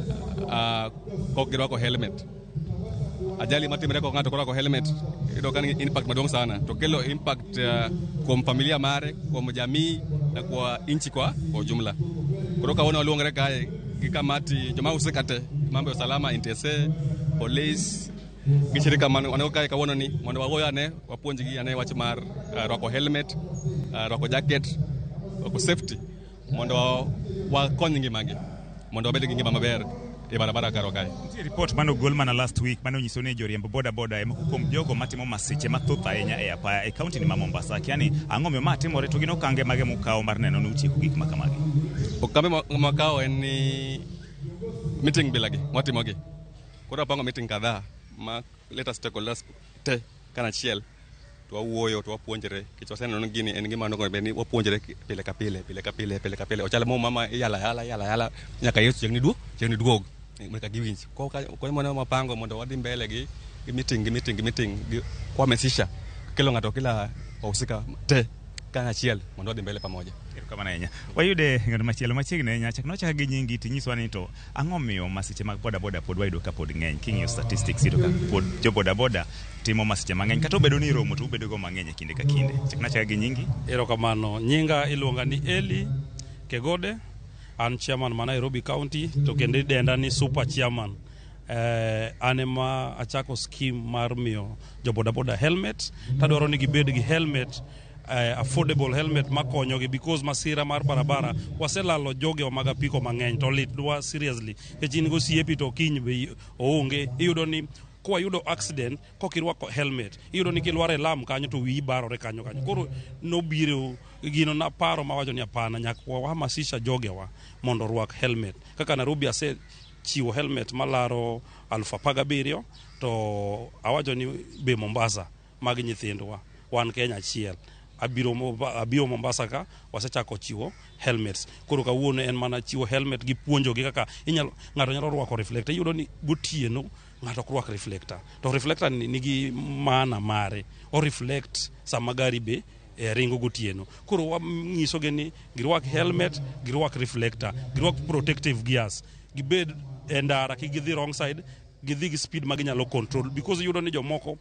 kok girwako helmet. Ajali matimore kok ng'ato ok orwako helmet iyudo ka nigi impact maduong' sana to kelo impact kuom familia mare, kuom jamii na kwa nchi kwa ujumla. Koro kawuono waluongore kae gi kamati joma husika te mambo ya usalama, NTSA, police gi shirika man wan go kae kawuono ni mondo wawuoyo ane wapuonjgi ane wach mar rwako helmet, rwako jacket, rwako safety mondo wakony ngimagi mondo wabed gi ngima maber e barabara karwa kae. Nitie report mane ogol mana last week mane onyiso ni joriemb boda boda ema kuom jogo matimo masiche mathoth ahinya e apaya e kaunti ni ma Mombasa. Kiani ang'o miyo ma timore to gin okange mage mukawo mar neno ni utieko gik ma kamagi? Okambe makawo en ni meeting bilagi mwatimogi. Koro wapango meeting kadhaa ma let us stakeholders te kanachiel to wawuoyo to wapuonjre nikech waseneno ni gini en gima onego bed ni wapuonjre pile ka pile, pile ka pile, pile ka pile. Ochal muma ma iyalo ayala, iyalo ayala nyaka Yesu chieng' ni chieng' ni duog nyaka giwinj. Koro mano wapango mondo wadhi mbele gi meeting gi meeting gi meeting gi kuhamasisha kelo ng'ato kila wahusika te kanyachiel mondo wadhi mbele pamoja. Erokamano ahinya. Wayude ng'at machielo machiegni ahinya. Chak nochak gi nyingi tinyiswa ni to ang'o miyo masiche mag bodaboda pod wayudo ka pod ng'eny. King'iyo statistics iyudo ka pod jo bodaboda timo masiche mang'eny kata obedo ni romo to ubedo go mang'eny e kinde ka kinde. Chak nochak gi nyingi. Erokamano. Nyinga iluonga ni Eli Kegode. An chairman ma Nairobi County to kendo idenda ni super chairman. An ema achako scheme mar miyo jo bodaboda helmet. Tadwaro ni gibed gi helmet, affordable helmet makonyogi because masira mar barabara waselalo jogewa mag apiko mang'eny to litnwa seriously nikech in gosiepi to kiny be oonge. Iyudo ni kwayudo accident kokirwako helmet iyudo ni kilwar e lam kanyo to wiyi barore kanyo kanyo. Koro nobiro gino naparo mawacho ni hapana, nyaka wahamasisha jogewa mondo orwak helmet. Kaka Nairobi asechiwo helmet malaro 17,000 to awacho ni be Mombasa mag nyithindwa wan Kenya achiel. Abiro Mombasa ka wasechako chiwo helmets. Koro kawuono en mana chiwo helmet gi puonjogi kaka inyalo ng'ato nyalo rwako reflector. Iyudo ni gotieno ng'ato ok rwak reflector. To reflector ni nigi maana mare. O reflect sama gari be ringo gotieno. Koro wanyisogi ni girwak helmet, girwak reflector, girwak protective gears, gibed e ndara kik gidhi wrong side, gidhi gi speed ma ginyalo control because iyudo ni jomoko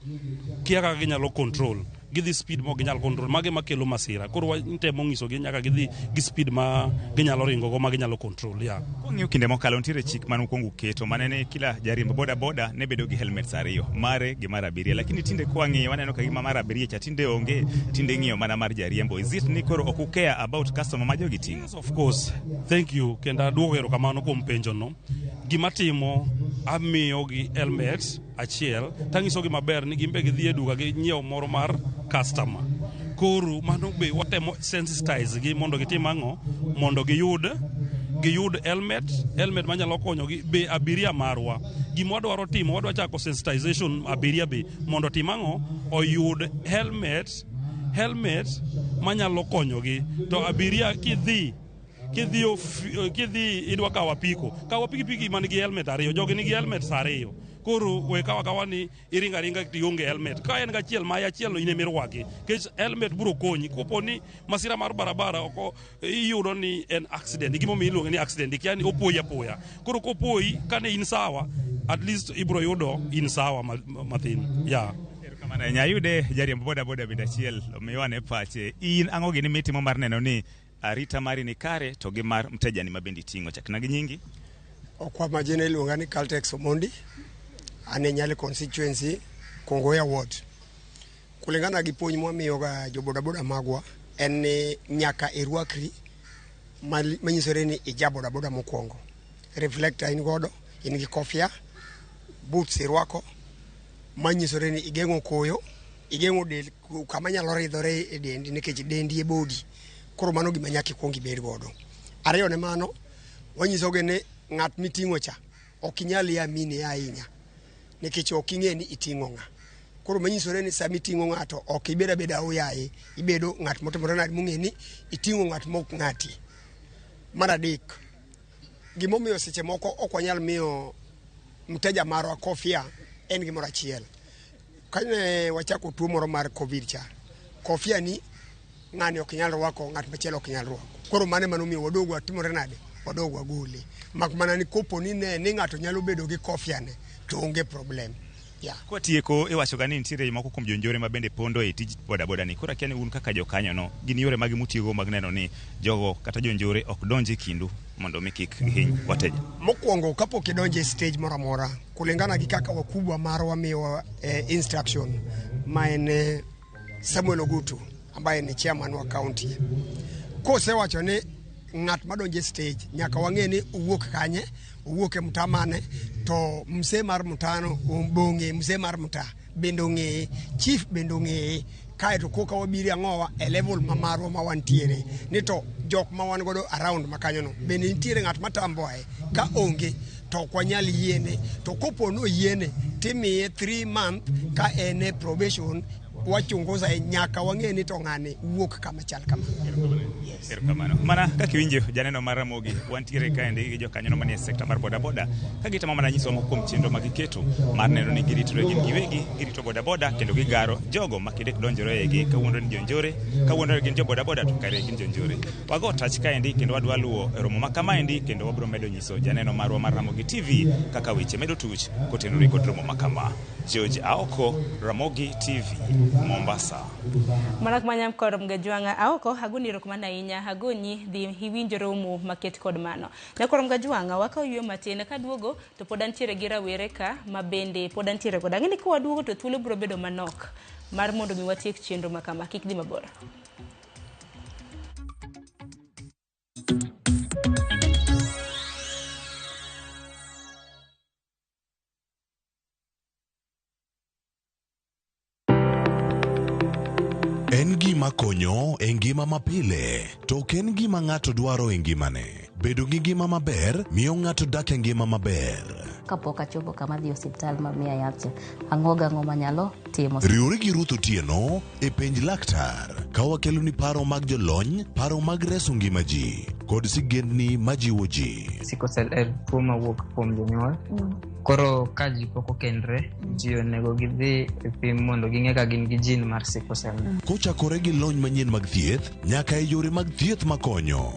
kia kaka ginyalo control, gidhi speed ma ok ginyal control, mage makelo masira. Koro watemo nyisogi nyaka gidhi gi speed ma ginyalo ringo go ma ginyalo control. Yeah. Kwang'iyo kinde mokalo nitiere chik mane ukwongo uketo mane ni kila jariemb bodaboda ne bedo gi helmets ariyo, mare gi mar abiria. Lakini tinde kwang'iyo waneno ka gima mar abiria cha tinde onge, tinde ing'iyo mana mar jariembo. Is it ni koro ok u care about customer ma jogi ting'o? Yes, of course. Thank you. Kendo aduoko erokamano kuom penjo no. Gima timo amiyogi helmet achiel tanyisogi maber ni gin be gidhi e duka ginyiew moro mar customer. Koro mano be watemo sensitize gi mondo gitim ang'o? Mondo giyud helmet manyalo konyogi be abiria marwa. Gima wadwaro timo, wadwa chako sensitization abiria be mondo otim ang'o? Oyud helmet manyalo konyogi. To abiria kidhi idwa kawo apiko, kaw pikipiki man gi helmet ariyo, jogi nigi helmets ariyo. Koro we kawa kawa ni iringo aringa to ionge helmet. Ka en gachiel ma achiel no in ema irwaki. Nikech helmet biro konyi. Kopo ni masira mar barabara oko iyudo ni en accident. Gimomiyo iluonge ni accident ikia ni opoyi apoya. Koro kopoyi kane in sawa, at least ibiro yudo in sawa mathin. Yeah. Erokamano ahinya. Ayude jariemb bodaboda bende achiel omiwa ane pache. In ang'o gini mitimo mar neno ni arita mari ni kare to gi mar mtejani ma bende iting'o? Chakna gi nyingi. Kwa majina iluonga ni Caltex Omondi. An e Nyali constituency, Kongowea ward. Kulingana gi puonj mwamiyoga jo bodaboda magwa en ni nyaka irwakri manyisore ni ija bodaboda mokwongo. Reflector in godo, in gi kofia, boots irwako, manyisore ni igeng'o koyo, igeng'o del kama nyalo ridhore e dendi nikech dendi e body. Koro mano gima nyaka ikuong ibed godo. Ariyo ne mano, wanyisogi ni ng'at miting'o cha ok inyal amini ahinya. Nikech ok ing'e ni iting'o ng'a. Koro manyisore ni sama iting'o ng'ato ok ibed abeda aoyaye, ibedo ng'at motimore nade mong'e ni iting'o ng'at mok ng'ati. Mar adek, gimomiyo seche moko ok wanyal miyo mteja marwa kofia en gimoro achiel. Kane wachako tuo moro mar Covid cha, kofia ni ng'ani ok nyal rwako, ng'at machielo ok nyal rwako. Koro mano ema nomiyo wadogo watimore nade? Wadogo wagole. Mak mana ni kopo ni ne ni ng'ato nyalo bedo gi kofia ne to onge problem. Yeah. Kwatieko iwacho ga ni nitiere moko kuom jonjore ma bende pondo e tij bodaboda ni. Koro akia ni un kaka jokanyono gin yore mage mutiyogo mag neno ni jogo kata jonjore ok donj e kindu mondo mi kik gihiny wateja. Mokwongo kapok idonjo e stage moro amora, kulingana gi kaka wakubwa marwa miyowa instruction ma en Samuel Ogutu ambaye ni chairman wa county. Kosewacho ni ng'at madonjo e stage nyaka wang'e ni owuok kanye, owuok e mtaa mane, to mzee mar mtaano bong'e mzee mar mtaa bende ong'eye, chief bende ong'eye, kaeto koka wabiro ang'owa e level ma marwa ma wantiere ni to jok ma wan godo around makanyono bende nitiere ng'at matamboe ka onge to ok wanyal yiene to kopo ni oyiene timiye 3 month ka en e probation wachunguza e nyaka wang'e ni to ng'ani wuok kama chal kama. Erokamano. Mana kaka iwinjo janeno mar Ramogi, wantiere kaendi gi jokanyono manie sekta mar bodaboda ka gitemo mana nyisowa moko kuom chenro ma giketo mar neno ni giritore gin giwegi, girito bodaboda kendo gigaro jogo ma kidek donjore e gi kawuondore ni jonjore, kawuondore gin jo bodaboda to kare gin jonjore. Wago tach kaendi kendo wadwa luwo e romo ma kamaendi kendo wabiro medo nyiso janeno marwa mar Ramogi TV kaka weche medo tuch kotenore kod romo ma kama. George Aoko, Ramogi TV, Mombasa. Mana kumanya kod Mgajwang'a Aoko, agoni erokamano ahinya, agonyi dhi iwinj romo maket kod mano. Nyakor Mgajwang'a, wakaw yueyo matin, kaduogo to pod antiere gi rawere ka ma bende pod antiere kod. Ang'e ni kawaduogo to thuolo biro bedo manok mar mondo mi watiek chenro ma kama, kik dhi mabor. En gima konyo e ngima mapile, to ok en gima ng'ato dwaro e ngimane. Bedo gi ngima maber miyo ng'ato dak e ngima maber. Kapok achopo kama adhi e osiptal ma miya yath cha, ang'o gang'o manyalo timo. Riwri gi Ruth Otieno e Penj Laktar ka wakeloni paro mag jolony, paro mag reso ngima ji, kod sigendni majiwo ji. Sickle cell en tuo mawuok kuom jonyuol. Koro ka ji pok okendre, ji onego gidhi e pim mondo ging'e ka gin gi gene mar sickle cell. Kochakore gi lony manyien mag thieth nyaka e yore mag thieth makonyo,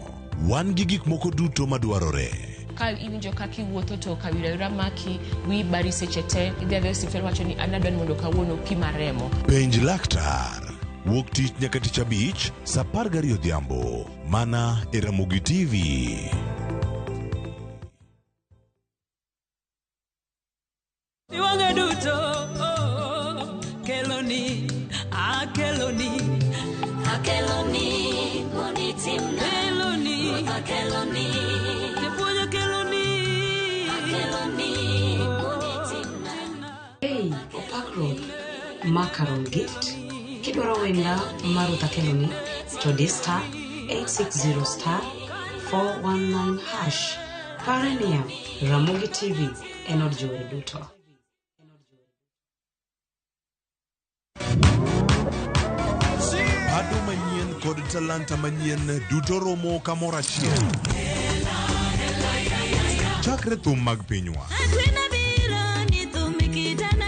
wan gi gik moko duto madwarore. Ka iwinjo kaka iwuotho to kawira wira maki, wiyi bari seche te, idhi adhiya e osiptal wacho ni an adwa ni mondo kawuono opima remo. Penj laktar. Wuok tich nyaka tich abich, saa 12 odhiambo, mana e Ramogi TV. Iwang'e duto oh, keloni akeloni Akeloni mondo itimna. Keloni. Ruoth akeloni. Japuonj akeloni Akeloni mondo itimna. Hey, opak Ruoth, ma Carol Gift. Kidwaro wenda mar Ruoth Akeloni to di star 860 star 419 hash. Pare niya, Ramogi TV en od jower duto. Pado manyien kod talanta manyien duto romo kamoro achiel. Chakre thum mag pinywa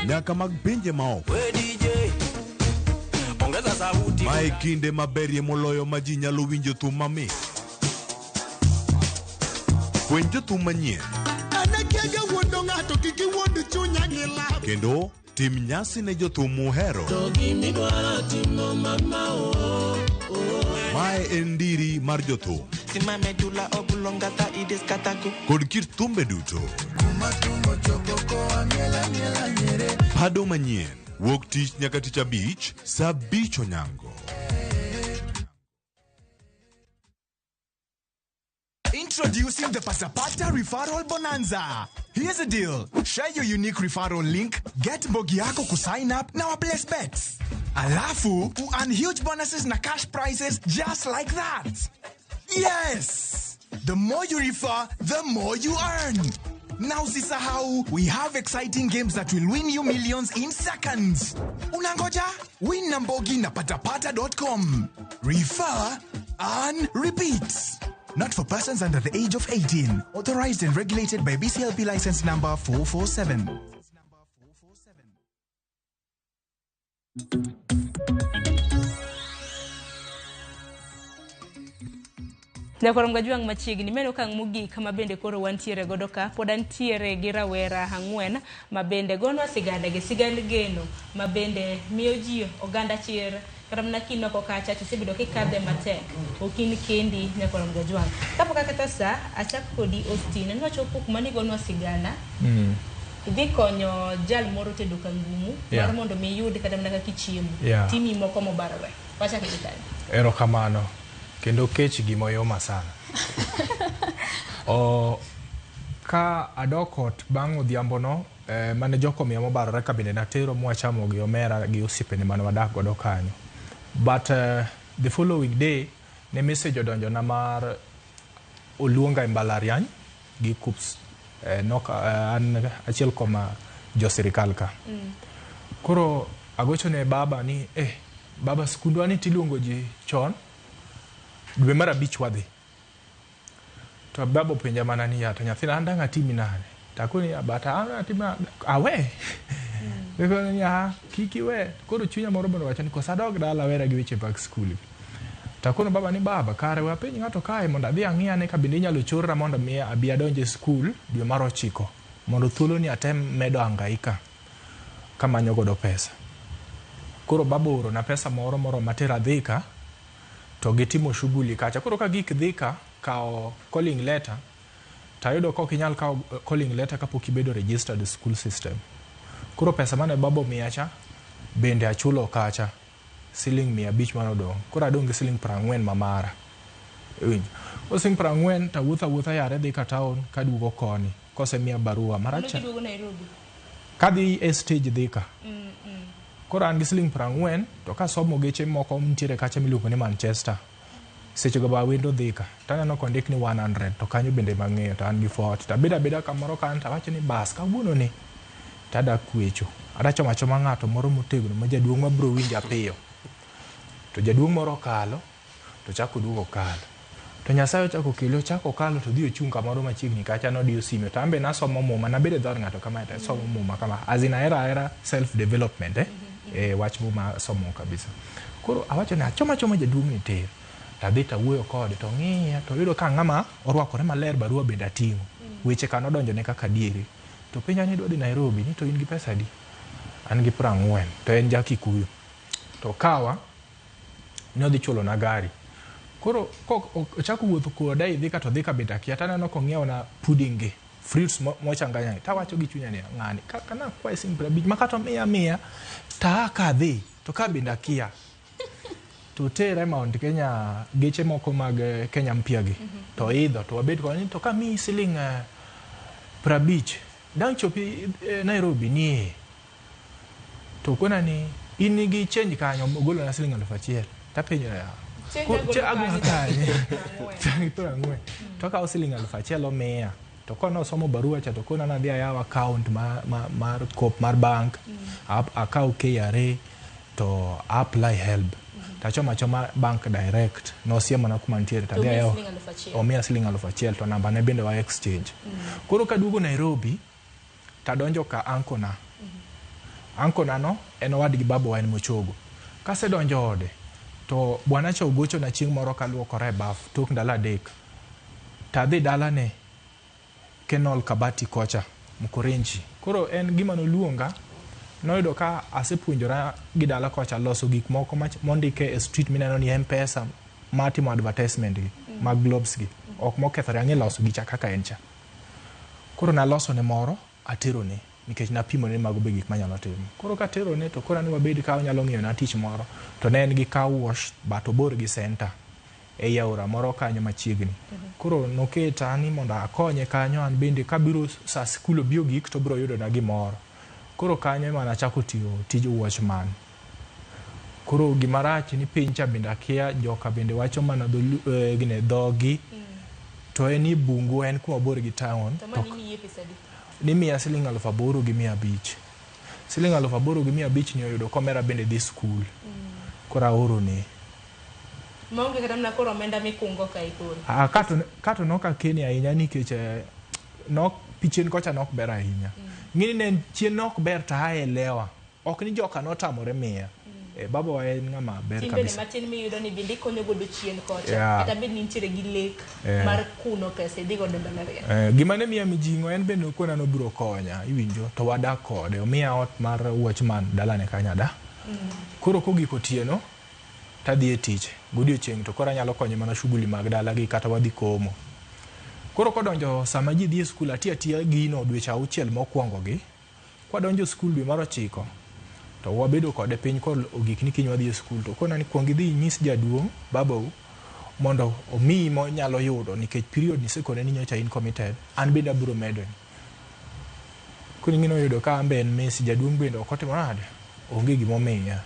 nyaka mag pinje maoko. Mae kinde maberie moloyo ma ji nyalo winjo thum mamit. Fweny jothum manyien Anakiaga wuondo ng'ato kik iwuond chunya gi lab. kendo tim nyasi ne jothum muhero. Mae en ndiri mar jothum kod kit thumbe duto. Pado manyien wuok tich nyaka tich abich saa abich onyango. Introducing the Pasapata Referral Bonanza. Here's the deal. Share your unique referral link, get mbogi yako kusign up na waplace bets. Alafu, earn huge bonuses na cash prizes just like that. Yes! The more you refer, the more you earn. Na usisahau, we have exciting games that will win you millions in seconds. Unangoja? Win na Mbogi na patapata.com. Refer and repeat. Not for persons under the age of 18. Authorized and regulated by BCLP license number 447. Nyakwar Mgajwang' machiegni meno okang' mogik ma bende koro wantiere godo ka pod antiere gi rawera ang'wen ma bende gonwa sigandagi sigand geno ma bende miyo ji oganda chir kata mana kinoko kacha tisebedo kikadhe matek ok in kendi Nyakwar Mgajwang'. Kapok aketho sa achak kodi Austin en wachopo kuma nigonwa sigana idhi konyo jal moro tedo kangumu mar mondo mi iyud kata mana kaka ichiemo timi moko mobarore wachak gi kanyo. Erokamano. Kendo kech gimoyoma sana. Ka adok ot bang' odhiambo no, mane joko miya mobarore ka bende natero mwachamo gi omera gi osiepene mane wadak godo kanyo. But the following day, ne message odonjona mar oluonga e mbalariany gi KUCCPS. An achiel kuom jo sirikal ka. Koro agocho ne baba ni, baba skundwa ni tiluongo ji chon, dwe mar 5 wadhi. To baba openja mana ni ya to nyathina an dang' atimi nade? To akoni ya but an atima awe. Nikoni ni kik iwe. Koro chunya moro bende owacho ni kosa adog dala awera gi weche mag skul. To akono baba ni baba kare we apenj ng'ato kae mondo adhi ang'i ane ka bende inyalo chorra mondo mi abi adonj e skul dwe mar 9 mondo thuolo ni atem medo hangaika kamanyo godo pesa. Koro baba oorona pesa moro moroma tera Thika to gitimo shughuli kacha. Koro ka gik Thika kawo calling letter tayudo ka ok inyal kawo calling letter kapok ibedo registered e school system. Koro pesa mane baba omiya cha bende achulo kacha siling 500 manodong'. Koro adong' gi siling 40 ma mara. Iwinjo? Koro siling 40 tawuotho awuotha yare Thika town kaduogo koni kosemiya barua maracha. Kiduogo Nairobi. Kadhi e stage Thika. Koro an gi siling 40 to kasomo geche moko nitiere kacha miluongo ni Manchester. Seche go be awendo Thika taneno kondik ni 100 to kanyo bende mang'eyo to an gi 40 tabedo abeda kamoro kanyo tawacho ni bas kawuono ni tada kwecho. Ada chomo achoma ng'ato moro motegno ma jaduong' mabiro winja piyo. To jaduong' moro okalo to chako duogo kalo. To Nyasaye ochako kele ochako kalo to dhi ochung' kamoro machiegni kacha nodiyo sime. To an be nasomo muma nabedo e dhood ng'ato kamae to asomo muma kama as in ahero ahera self development wach muma asomo kabisa. Koro awacho ni achoma achoma jaduong' ni tir. Tadhi tawuoyo kode to ng'iya to oyudo ka ng'ama orwakore maler barua bende ating'o. Weche ka nodonjone kaka adieri. To penja ni idwa dhi Nairobi ni to in gi pesa adi? An gi 40 to en ja Kikuyu. To okawa ni odhi chulona gari. Koro ochako wuotho koda idhi to Thika bende akia taneno kong'iewona pudding gi fruits mochanganya gi. Tawacho gi chunya ni ng'ani kaka nakwaye siling 50 ma kata omiya miya ta kadhi to ka bende akia. To tere Mount Kenya geche moko mag Kenya mpya gi. To idho to wabed kode ni to kamiyi siling 50 dang' chopi Nairobi nie. To kona ni in gi change kanyo ogolona siling 1000. Tapenjo ya. Change agolo kanye? 40. To akawo siling 1000 omiya. To kono osomo barua cha to kona nadhi ayaw account mar COP mar bank. Akaw KRA to apply help. Tachoma achoma bank direct nosiemona kuma nitiere tadhi ayaw omiya siling 1000 to namba ne bende wa exchange. Koro kaduogo Nairobi tadonjo ka anko na. Anko na no en owadgi babawa en mochogo. Kasedonjo ode to bwana cha ogochona chieng' moro kaluokora e baf tok ndalo 3. Tadhi dalane Kenol Kabati kocha Mkurinji. Koro en gima noluonga noyudo ka asepuonjora gi dala kocha loso gik moko mondike e street mineno ni M-Pesa matimo advertisement gi mag globes gi ok mokethore ang'e loso gicha kaka en cha. Koro naloso ne moro aterone nikech napimo ne mago be gik manyalo timo. Koro katerone to koro ni wabed ka onyalo ng'iyo na tich moro to ne en gi car wash but obor gi center ei aora moro kanyo machiegni. Koro noketa ni mondo akonye kanyo an bende kabiro sa skul obi ogik to obiro yudo na gimoro. Koro kanyo ema nachako tiyo tij watchman. Koro gimarach ni piny cha bende akia joka bende wacho mana gine dhogi. To en e bungu, en kuma bor gi town. To To ma nimiye pesa adi? nimiya siling 8,500. Siling 8,500 ni oyudo komera bende dhi skul. Koro aorone. Maonge kata mana koro omenda mikungo kae koro. Ah, kato nok akeni ahinya nikech nok pichien kocha nok ber ahinya. Ng'eni ne en chien nok ber to aelewa. Ok ni joka notamore miya. Baba wa en ng'ama ber Tin bende kabisa. matin miyudo ni bende ikonyo godo chien kocha. Yeah. Kata bed ni intiere gi lek mar kuno pesa idhi godo mbalariany. Gima ne miya mijing'o en bende okona nobiro konya, iwinjo, to wadak kode. Omiya ot mar watchman dalane kanyo da. Koro kogik otieno, tadhi e tich. Godiochieng' to koro anyalo konye mana shughuli mag dala gi kata wadhi komo. Koro kodonjo sama ji dhi e skul, atiyo atiya gino dweche 6 mokwongo gi. Kwadonjo skul dwe mar 9, to wabedo kode piny kod ogik ni kiny wadhi e skul. To okona ni kuong idhi inyis jaduong' babau mondo omiyi monyalo yudo nikech period ni sekone ni nyocha in committed, an bende abiro medoni. Koro ing'e ni oyudo ka an be en Messi, jaduong' bende ok otimo nade, onge gimomiya.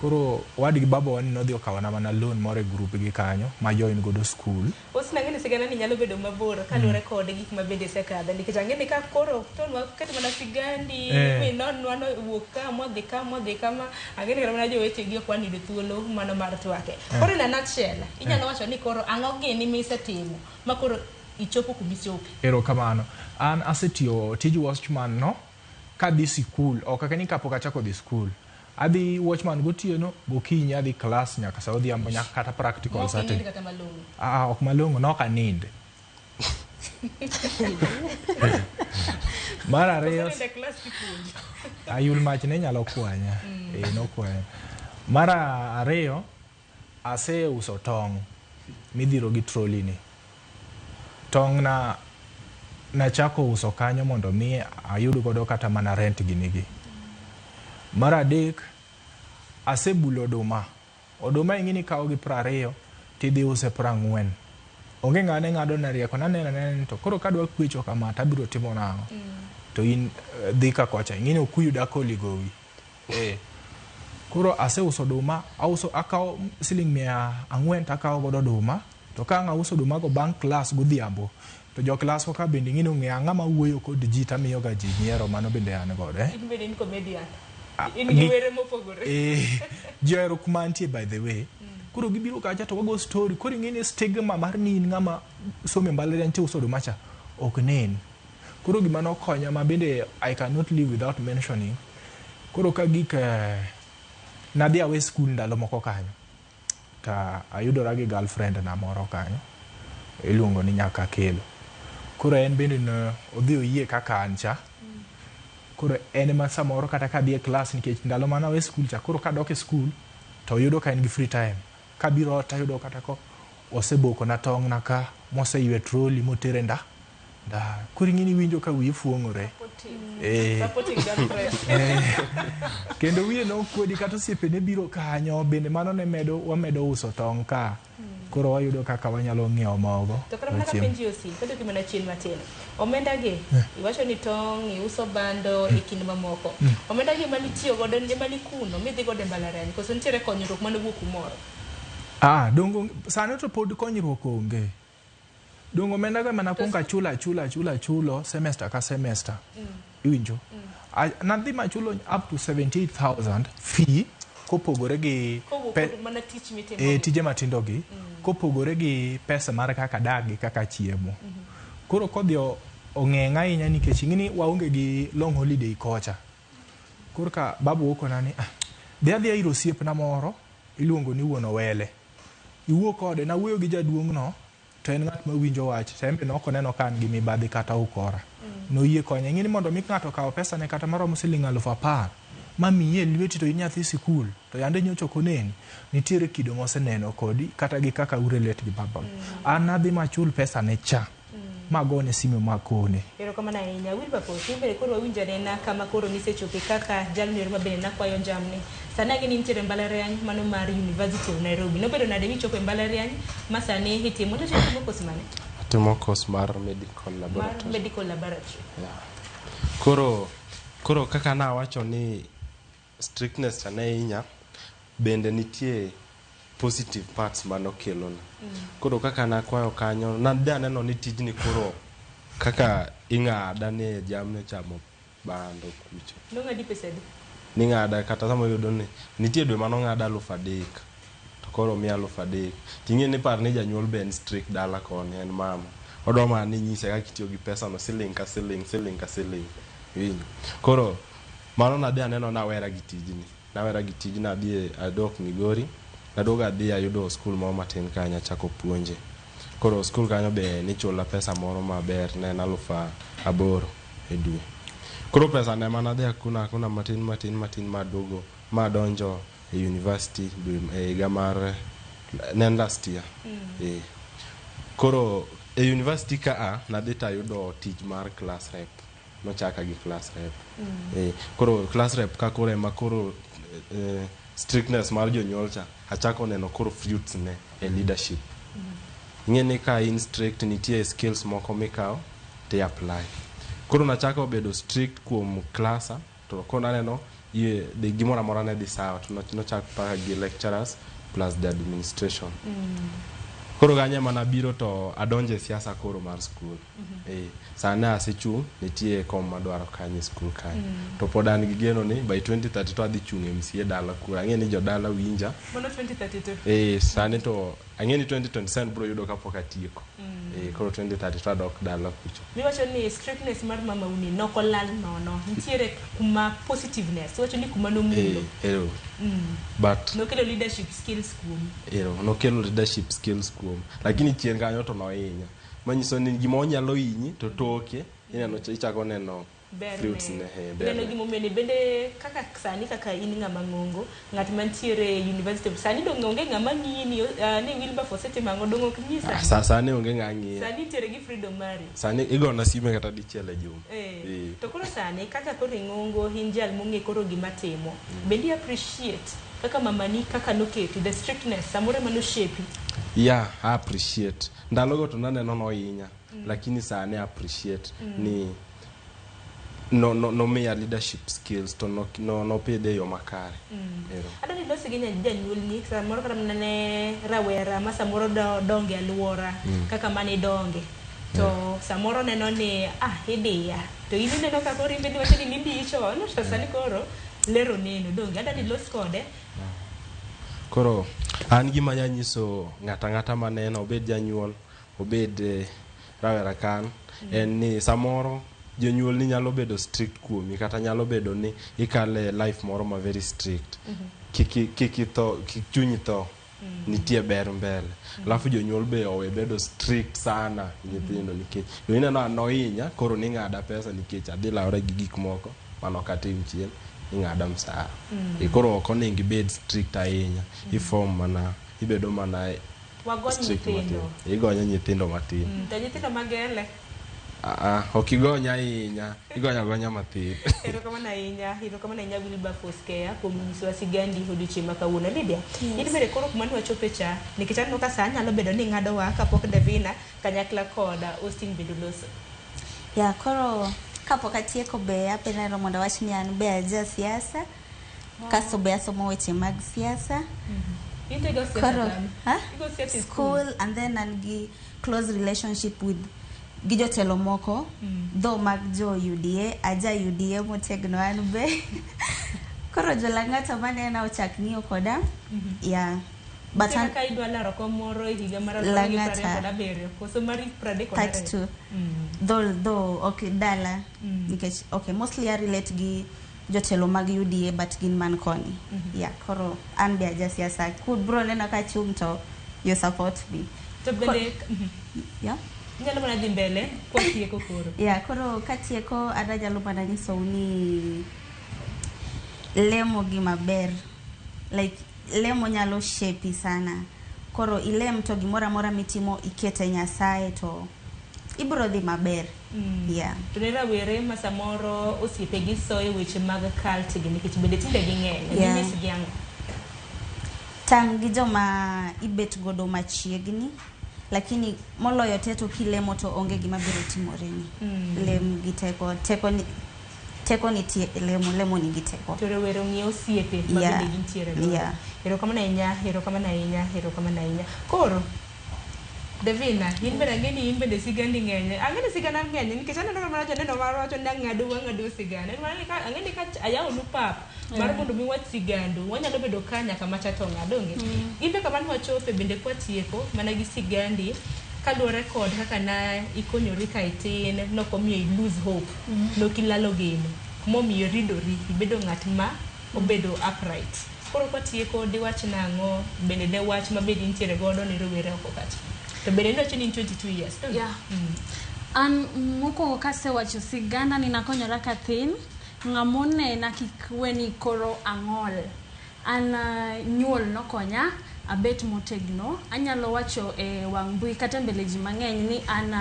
Koro owadgi babawa ni nodhi okawana mana loan moro e group gi kanyo ma join godo skul. Osina ang'e ni sigana ni nyalo bedo mabor kaluwore kod gik ma bende isekadhe nikech ang'e ni ka koro tonwa keto mana sigandi minonwa no wuok ka modhi ka modhi kama ang'e ni kata mana jowetegi ok wan yudo thuolo mano mar twake. Koro in a nutshell inyalo wacho ni koro ang'o gini misetimo ma koro ichopo kumichope? Erokamano. An asetiyo tij watchman no kadhi sikul, ok ni kapok achako dhi skul. Adhi watchman gotieno, gokinyi adhi class nyaka sa odhiambo nyaka kata practical Mok sate. inind kata malong'o. Ah, ok malong'o, nok anind. Mar ariyo, Koso nindo e class kipuonjo. ayul mach ne nyalo kwanya. Nokwanya. Mar ariyo, aseuso tong' midhiro gi trolley ni. Tong' na nachako uso kanyo mondo mi ayud godo kata mana rent ginigi. Mar adek, asebulo oduma. Oduma ing'e ni ikawo gi 20 tidhi use 40. Onge ng'ama ne ng'ado na rieko, naneno anena ni to koro kadwa kwecho kama tabiro timo nang'o? To in dhi ka kocha, ing'e ni okuyu dak oli gowi. Koro aseuso oduma, auso akawo siling 400 takawo godo oduma, to ka ang' auso oduma go bang' klas godhiambo, to jo klas ka bende ing'e ni ong'eyo ang'ama wuoyo kod ji tamiyo ga ji nyiero, mano bende an godo. In bende in comedian. In gi were mopogore. Ji ohero kuma antie by the way. Koro gibiro kacha to wago story. Koro ing'e ni stigma mar ni in ng'ama somo e mbalariany tiuso oduma cha ok nen. Koro gima nokonya ma bende I cannot live without mentioning. Koro ka gik nadhi awe skul ndalo moko kanyo. Ta ayudora gi girlfriend na moro kanyo. Iluongo ni Nyakakelo. Koro en bende ne odhi oyie kaka an cha. Koro en ema samoro kata kadhi e klas nikech ndalo mane awe skul cha, koro kadok e skul to yudo ka en gi free time. Kabiro ot tayudo kata ko oseboko na tong' na ka, moseywe trolley motere nda. Nda. Koro ing'e ni iwinjo ka wiyi fuong'ore. Supporting girlfriend. Kendo wiye nokuodi kata osiepene biro kanyo, bende mano ne medo, wamedo uso tong' ka. Koro wayudo kaka wanyalo ng'iewo mogo. To kata mana ka wachiemo. penji osi, kadoki mana chien matin. Omenda gi, iwacho ni tong', iuso bando e kind mamoko. Omenda gi ema nitiyo godo, ema nikuno, midhi godo e mbalariany, koso nitiere konyruok mane owuok kumoro? Dongo, sani to pod konyruok onge. Dongo omenda go ema nakwongo achulo, achulo, achulo, achulo, semester ka semester. Iwinjo? Nadhi machulo up to 78,000 fee kopogore gi Kowuok kod mana tich mitimo gi. Tije matindo gi, kopogore gi pesa mar kaka dak gi kaka chiemo. Koro kodhi ong'eng' ahinya nikech ing'e ni waonge gi long holiday kocha. Koro ka babu okona ni, dhi adhiya ir osiepna moro iluongo ni wuon Owele. Iwuo kode, nawuoyo gi jaduong' no, to en ng'at mawinjo wach, to en be nok oneno ka an gi mibadhi kata ukora. Noyie konya. Ing'e ni mondo mi ng'ato okaw pesa ne kata maromo siling 10,000, ma miyi e lweti to in nyathi sikul, to yande nyocha ok oneni, nitiere kido moseneno kodi kata gi kaka urelate gi baba. An nadhi machul pesa ne cha, magone simu makone. Erokamano ahinya. Wilberforce, in bende koro wawinjo anena kama koro nisechope kaka jalno ma bende nakwayo jamni. Sani ang'e ni nitiere mbalariany mano mar University of Nairobi. Nobedo nade michopo e mbalariany ma sani itimo? Nyocha itimo course mane? Atimo course mar medical Mar laboratory. medical laboratory. Yeah. Koro kaka nawacho ni strictness cha ne hinya, bende nitie positive parts manokelona. Koro kaka nakwayo kanyo, nadhi aneno ni tijni koro kaka ing'ada ni jamni ochamo bando kucho. Nong'adi pesa adi? Ning'ada kata sama iyudo ni nitie dwe manong'ada 3000 to koro miya 3000. Ting'e ni par ni janyuol be en strict dala koni en mama. Odwa mana ni inyise kaka itiyo gi pesa no siling ka siling, siling ka siling. Iwinjo? Koro mano nadhi aneno nawera gi tijni. Nawera gi tijni adhi adok Migori. Naduogo adhi ayudo skul moro matin kanyo achako puonje. Koro skul kanyo be nichula pesa moro maber ne en 8000 e dwe. Koro pesa no ema nadhi akuna akuna matin matin matin maduogo madonjo e university dwe e higa mar ne en last year. Koro e university ka a nadhi tayudo tich mar class rep. Nochaka gi class rep. Koro class rep ka koro ema koro strictness mar jonyuol cha achako neno koro fruits ne e leadership. Ing'e ni ka in strict nitie skills moko mikawo ti apply. Koro nachako bedo strict kuom klasa to koro naneno dhi gimoro amora ne dhi sawa to nochak paka gi lecturers plus the administration. Koro kanyo ema nabiro to adonjo e siasa koro mar skul. Sani asechung' nitie kom madwaro kanyo e skul kanyo. To pod an gi geno ni by 2032 adhi chung' MCA dala kuro. Ang'e ni jodala winja. Mano 2032. Sani to ang'e ni 2027 bro yudo kapok atieko. Koro 2032 adok dala kucho. Miwacho ni strictness mar mama uni nokolal nono. Nitiere kuma positiveness. Iwacho ni kuma nomulo. Ero. But nokelo leadership skills kuomi. Ero, nokelo leadership skills kuom. Lakini chien kanyo to nohinya. Manyiso ni gima onyalo hinyi to toke ineno ichako neno fruits ne berne. Ineno gimomiyo ni bende kaka sani kaka in ng'ama ng'ongo, ng'at mantiere university sani dong onge ng'ama ng'iyi ni ni Wilberforce timo ang'o dong ok ng'i sani. Sani onge ng'a ng'iya. Sani nitiere gi freedom mari. Sani igona sime kata dichiel e juma. To koro sani kaka koro ing'ongo in jal mong'e koro gima timo. Bende i appreciate kaka mamani kaka noketi the strictness samoro ema noshape. Yeah, I appreciate. Ndalogo to naneno nohinya, lakini sani I appreciate ni no no nomiya leadership skills to no nopidhe e yo makare. Ero. Adwa ni ilos gi janyuolni samoro kata mana ne rawera ma samoro donge aluora kaka mane idonge. To samoro neno ni idiya. To in ineno ka koro in bende iwacho ni nidiyi chon to sani koro lero neno donge. Adwa ni ilos kode. Koro an gima anya nyiso ng'ata ng'ata maneno obed janyuol obed rawera kan en ni samoro jonyuol ni nyalo bedo strict kuomi kata nyalo bedo ni ikale life moro ma very strict. Kik itho, kik chunyi tho. Nitie ber mbele. Alafu jonyuol be owe bedo strict sana nyithindo nikech jo ineno an nohinya koro ning'ada pesa nikech adhi lawra gi gik moko manok atim chien ing'ada msara. Koro ok onego ibed strict ahinya. Ifom mana ibedo mana Wagony strict nyithindo. matin. Igonyo nyithindo matin. To nyithindo magele. Ok igony ahinya, igonyo agonya matin. Erokamano ahinya, erokamano ahinya Wilberforce Keya kuom nyisowa sigandi odiochieng' ma kawuono. Lydia, in bende koro kuma nwachope cha, nikech aneno ka sa nyalo bedo ni ng'adowa kapok Davina kanyakla kod Austin bende oloso. Ya, koro kapok atieko be apenero mondo awach ni an be aja siasa. Kasto be asomo weche mag siasa. In to igo siasa Koro, kanye? ha? Igo siasa e School and then an gi close relationship with gi jotelo moko though mag jo UDA, aja UDA motegno an be. Koro jolang'ata manena ochak ng'iyo koda. Yeah. But Nitie an kaka idwa laro kom moro e higa mar Lang'ata. 2027 koso mar 32. 32. Though okay dala nikech okay mostly I relate gi jotelo mag UDA but gin man koni. Yeah, koro an be aja siasa. Kubro neno ka chung to you support me. To bende Yeah. inyalo mana dhi mbele kwatieko koro. Yeah, koro katieko an anyalo mana nyisou ni lemo gima ber. Like lemo nyalo shape sana. Koro ilem to gimoro amora mitimo ikete Nyasaye to ibro dhi maber. Yeah. To ne rawere ma samoro osiepegi soyo weche mag cult gi nikech bende tinde ging'eny. Yeah. Ginyisgi ang'o? Tang' gi joma ibet godo machiegni lakini moloyo te to kilemo to onge gima biro timoreni. Lem gi teko, teko ni Teko nitie e lemo, lemo nigi teko. To rowere ong'e osiepe ma bende gintiere godo. Erokamano ahinya, erokamano ahinya, erokamano ahinya. Koro Devina, in bende ang'e ni in bende sigandi ng'eny. Ang'e ni sigana ng'eny nikech aneno ka mana joneno mar wacho ni ang'ado wang'ado sigana. En mana ni ka ang'e ni ka ayawonu pap mar mondo mi wach sigandu, wanyalo bedo ka nyaka macha to ng'a donge. In be kama nwachope bende kwatieko mana gi sigandi kaluwore kod kaka na ikonyori ka itin, nokomiyo i lose hope, nokilalo geno, momiyo iridori, ibedo ng'at ma obedo upright. Koro kwatieko diwach nang'o bende ne wach ma bende intiere godo ne rowere oko kacha. To bende niwacho ni in 22 years. Donge? Yeah. An mokwongo kasewacho sigana ni nakonyora kathin, ng'amonena kik we ni koro ang'ol. An nyuol nokonya abet motegno. Anyalo wacho e wang' mbui kata e mbele ji mang'eny ni an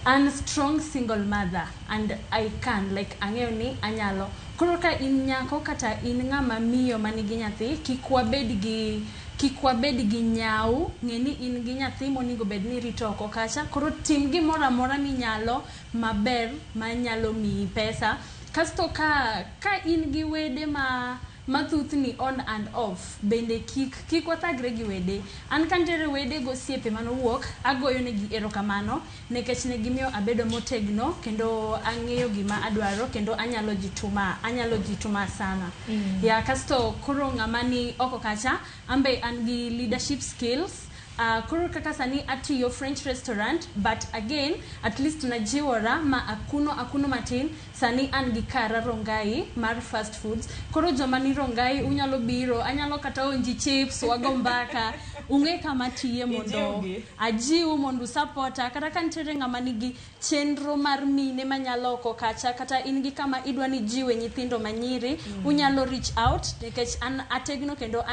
an strong single mother and I can, like, ang'eyo ni anyalo. Koro ka in nyako kata in ng'ama miyo manigi nyathi, kik wabed gi nyau. Ng'e ni in gi nyathi monego bed ni irito oko kacha. Koro tim gimoro amora minyalo maber manyalo miyi pesa. Kasto ka in gi wede ma mathuthni on and off, bende kik wathagre gi wede. An ka nitiere wede gosiepe manowuok, agoyo negi erokamano nikech ne gimiyo abedo motegno kendo ang'eyo gima adwaro kendo anyalo jituma sana. Ya kasto koro ng'ama ni oko kacha, ambe an gi leadership skills. Koro kaka sani atiyo French restaurant, but again at least najiwora ma akuno matin. Sani an gi kara Rongai mar fast foods. Koro joma ni Rongai unyalo biro, anyalo kata onji chips, wago mbaka, ung'e kama tiye mondo Ijiwgi. Ajiwu mondo usapota. Kata ka nitiere ng'ama nigi chenro mar mine manyalo oko kacha, kata in gi kama idwa ni jiwe nyithindo manyiri, unyalo reach out nikech an ategno kendo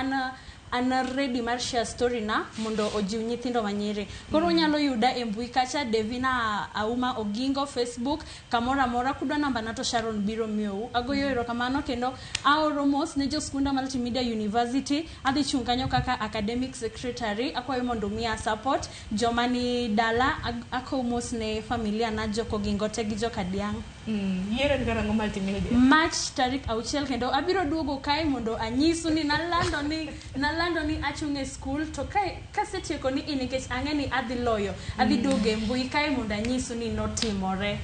an ready mar share story na mondo ojiw nyithindo manyiri. Koro unyalo yuda e mbui kacha, Devina Auma Ogingo, Facebook, kamoro amora. Kudwa namba na to Sharon biro miyou. Agoyo erokamano kendo aoro mos ne joskunda Multimedia University. Adhi chung' kanyo kaka academic secretary. Akwayo mondo umiya support. Joma ni dala, akow mos ne familia na, Jokogingo te gi Jokadiang'. Yiero en karang'o Multimedia? March tarik 6, kendo abiro duogo kae mondo anyisu ni nalando ni achung' e skul to kae kasetieko ni nikech ang'e ni adhi loyo, adhi duogo e mbui kae mondo anyisu ni notimore.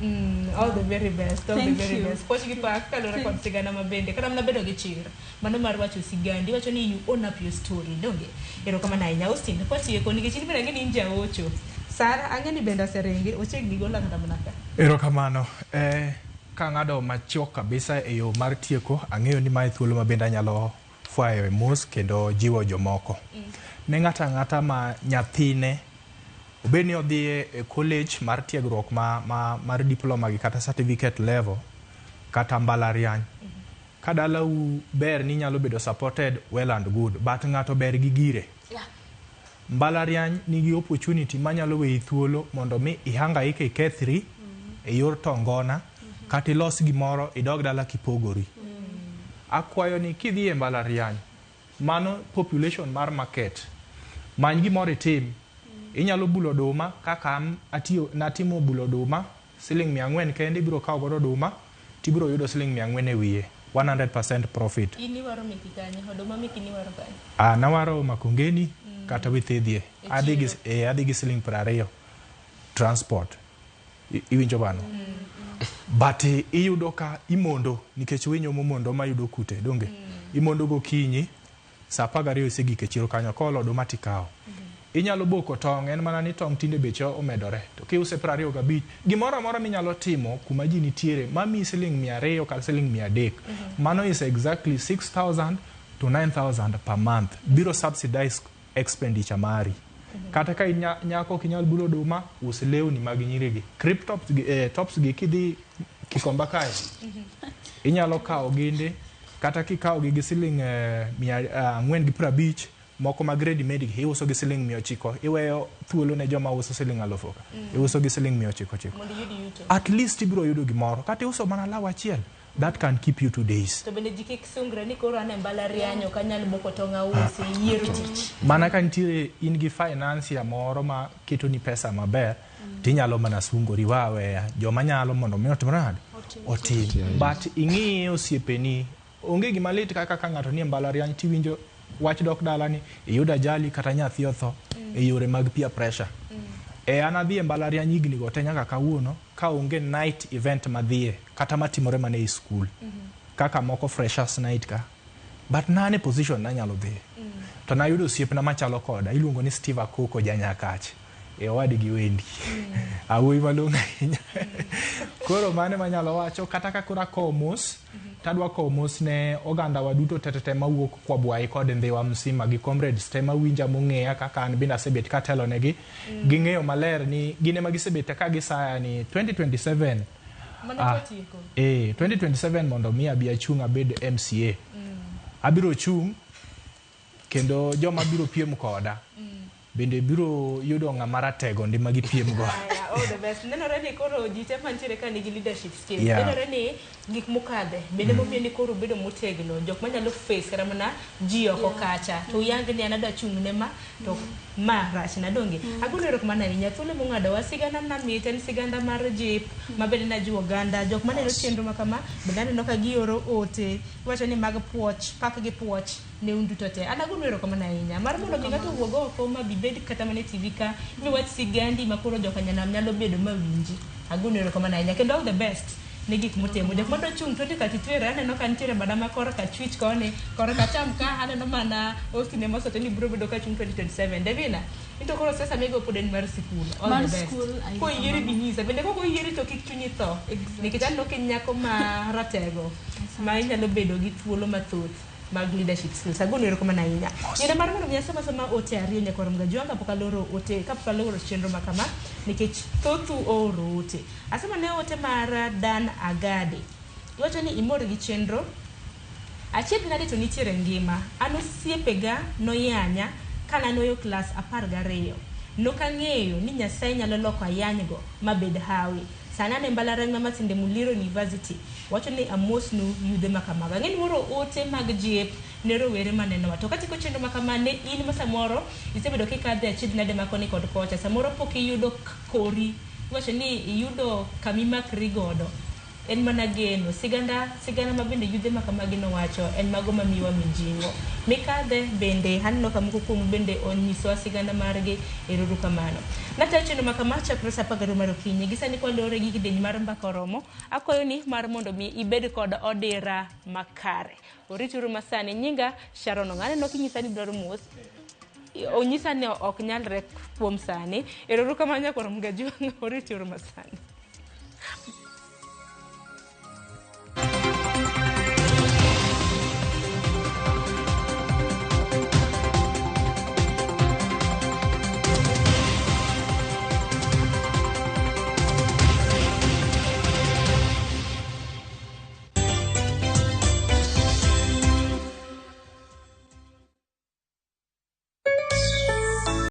All the very best, all Thank the very you. best. Puoch gi pak kaluwore kod sigana mabende. Kata mana bedo gi chir. Mano mar wacho sigandi, iwacho ni you own up your story, donge? Erokamano ahinya. Austin, kwatieko nikech in bende ang'e ni in jaocho. Sara, ang'e ni bende oseringi, ochiegni gola kata mana ka. Erokamano. Kang'ado machuok kabisa e yo mar tieko, ang'eyo ni mae thuolo ma bende anyalo fwayo e mos kendo jiwo jomoko. Ne ng'ato ang'ata ma nyathine obed ni odhi e college mar tiegruok mar diploma gi kata certificate level kata mbalariany. Ka dalau ber ni inyalo bedo supported, well and good, but ng'ato ber gi gire. Mbalariany nigi opportunity manyalo weyi thuolo mondo mi ihangaika ikethri e yor tongona kata ilos gimoro idog dala kipogori. Akwayo ni kidhi e mbalariany, mano population mar market, many gimoro itim. Inyalo bulo oduma kaka an atiyo, natimo bulo oduma siling 400 kende. Ibiro kawo godo oduma tibiro yudo siling 400 e wiye, 100% profit. In iwaro meki kanye? Oduma meki niwaro kanye? Ah, nawaro Makongeni kata Withidhie. E Adhi gi, adhi gi siling 20 transport. Iwinjo mano? But iyudo ka imondo nikech winyo momondo mayudo kute, donge? Imondo gokinyi saa 12 isegik e chiro kanyo koolo oduma tikawo. Inyalo boko tong', en mana ni tong' tinde beche omedore. To kiuse 25, gimoro amora minyalo timo kuma ji nitiere mamiyi siling 200 kata siling 300. Mano is exactly 6,000 to 9,000 per month. Biro subsidize expenditure mari. Kata ka in nyako ok inyal bulo oduma, us lewni mag nyirigi. Crop tops gi, tops gi kidhi Kikomba kae, inyalo kawo ginde kata kikawo gi gi siling 450, moko mag ready made gi iuso gi siling 900, iweyo thuolo ne joma uso siling 1000 ka. Iuso gi siling 900 chiko. Mondo iyud yuto. At least ibiro yudo gimoro. Kata iuso mana law achiel, that can keep you 2 days. To bende ji kik sungre ni koro an e mbalariany ok anyal boko tong' ausi, yiero tich. Mana ka nitiere in gi financier moro ma ketoni pesa maber. Tinyalo mana sungori wa aweya joma nyalo mondo mi otimre nade otim. But ing'iye osiepeni, onge gima lit kaka ka ng'ato nie mbalariany tiwinjo wach dok dala ni iyudo ajali kata nyathi otho e yore mag peer pressure. E an adhi e mbalariany higni go te nyaka kawuono ka onge night event madhiye kata matimore mana ei skul kaka moko freshers night ka, but nan e position nanyalo dhiye to nayudo osiepna machalo koda iluongo ni Steve Akoko janyakach e owadgi Wendi awuoyi malong'o ahinya. Koro mano ema anyalo wacho kata ka koro akowo mos tadwa kowo mos ne oganda wa duto tetete mawuok Kwabwayi kod Ndhiwa msima gi comrades te mawinja mong'eya kaka an bende asebet katelo negi. Ging'eyo maler ni gin ema gisebet ka gisaya ni 2027 Mano kotieko. 2027 mondo mi abi achung' abed MCA. Abiro chung' kendo joma biro piem koda bende biro yudo ng'ama ratego ndi ma gipiem go. Aya, all the best. Nenore ni koro ji te mantiere ka nigi leadership skills. Nenore ni gik mokadhe bende momiyo ni koro bedo motegno jok manyalo face kata mana ji oko kacha to uyang ni an adwa chung' ne ma to ma rach na donge. Agolo erokamano ahinya thuolo mong'adowa sigana namit en siganda mar jip ma bende najiwo oganda jok maneno chenro ma kama bende aneno ka gioro ote giwacho ni mag puoch pak gi puoch ne un duto te. An agolo erokamano ahinya mar mondo mi ng'ato owuog oko ma bibed kata mana e TV ka miwach sigandi ma koro joka nyanam nyalo bedo ma winji. Agolo erokamano ahinya kendo all the best ne gik mutimo. Jok madwa chung' 2033 aneno ka nitiere bada ma korka achwich koni, korka acham ka aneno mana Austin ema osewacho ni biro bedo ka chung' 2027. Devina, into koro siasa migo pod en mar sikul. All Mar the best. sikul, ahinya Koyieri kamano. bi nyisa. Bende kok oyieri to kik chunyi tho. Nikech aneno ka in nyako ma ratego ma inyalo bedo gi thuolo mathoth mag leadership skills. Agolo erokamano ahinya. Yore mar mondo mi asom asoma ote ariyo nyaka orom ga jwang' kapok aloro ote kapok aloro chenro ma kama nikech thothu ooro ote. Asomo ne ote mar Dan Agade. Iwacho ni imor gi chenro. Achiedh nade to nitiere ngima. An osiepega noyanya ka nanoyo klas 12. Nokang'eyo ni Nyasaye nyalo loko ayanygo mabed hawi. Sani an e mbalariany ma Masinde Muliro University. Wacho ni amosnu yudhe ma kamago. Ang'e ni oro ote mag jip ne rowere manenowa. To katieko chenro ma kama ne in ma samoro isebedo kikadhe achiedh nade ma koni kod kocha. Samoro pok iyudo kori. Iwacho ni iyudo kamimakri godo. En mana geno. Siganda, sigana ma bende yudhe ma kamagi nowacho en mago mamiyowa mijing'o. Mikadhe bende aneno ka moko kuomu bende onyisowa sigana margi. Ero kamano. Natayo chenro ma kama chakre saa 12 mar okinyi. Gi sani kwalore gi kidieny mar mbaka oromo. Akwayo ni mar mondo mi ibed kod odira makare. Orituru masani. Nyinga Sharon Ong'o. Aneno kinyisa ni dwaro mos. Onyisa ni ok nyalre kuom sani. Ero kamano nyakwar Mgajuang'. Orituru masani.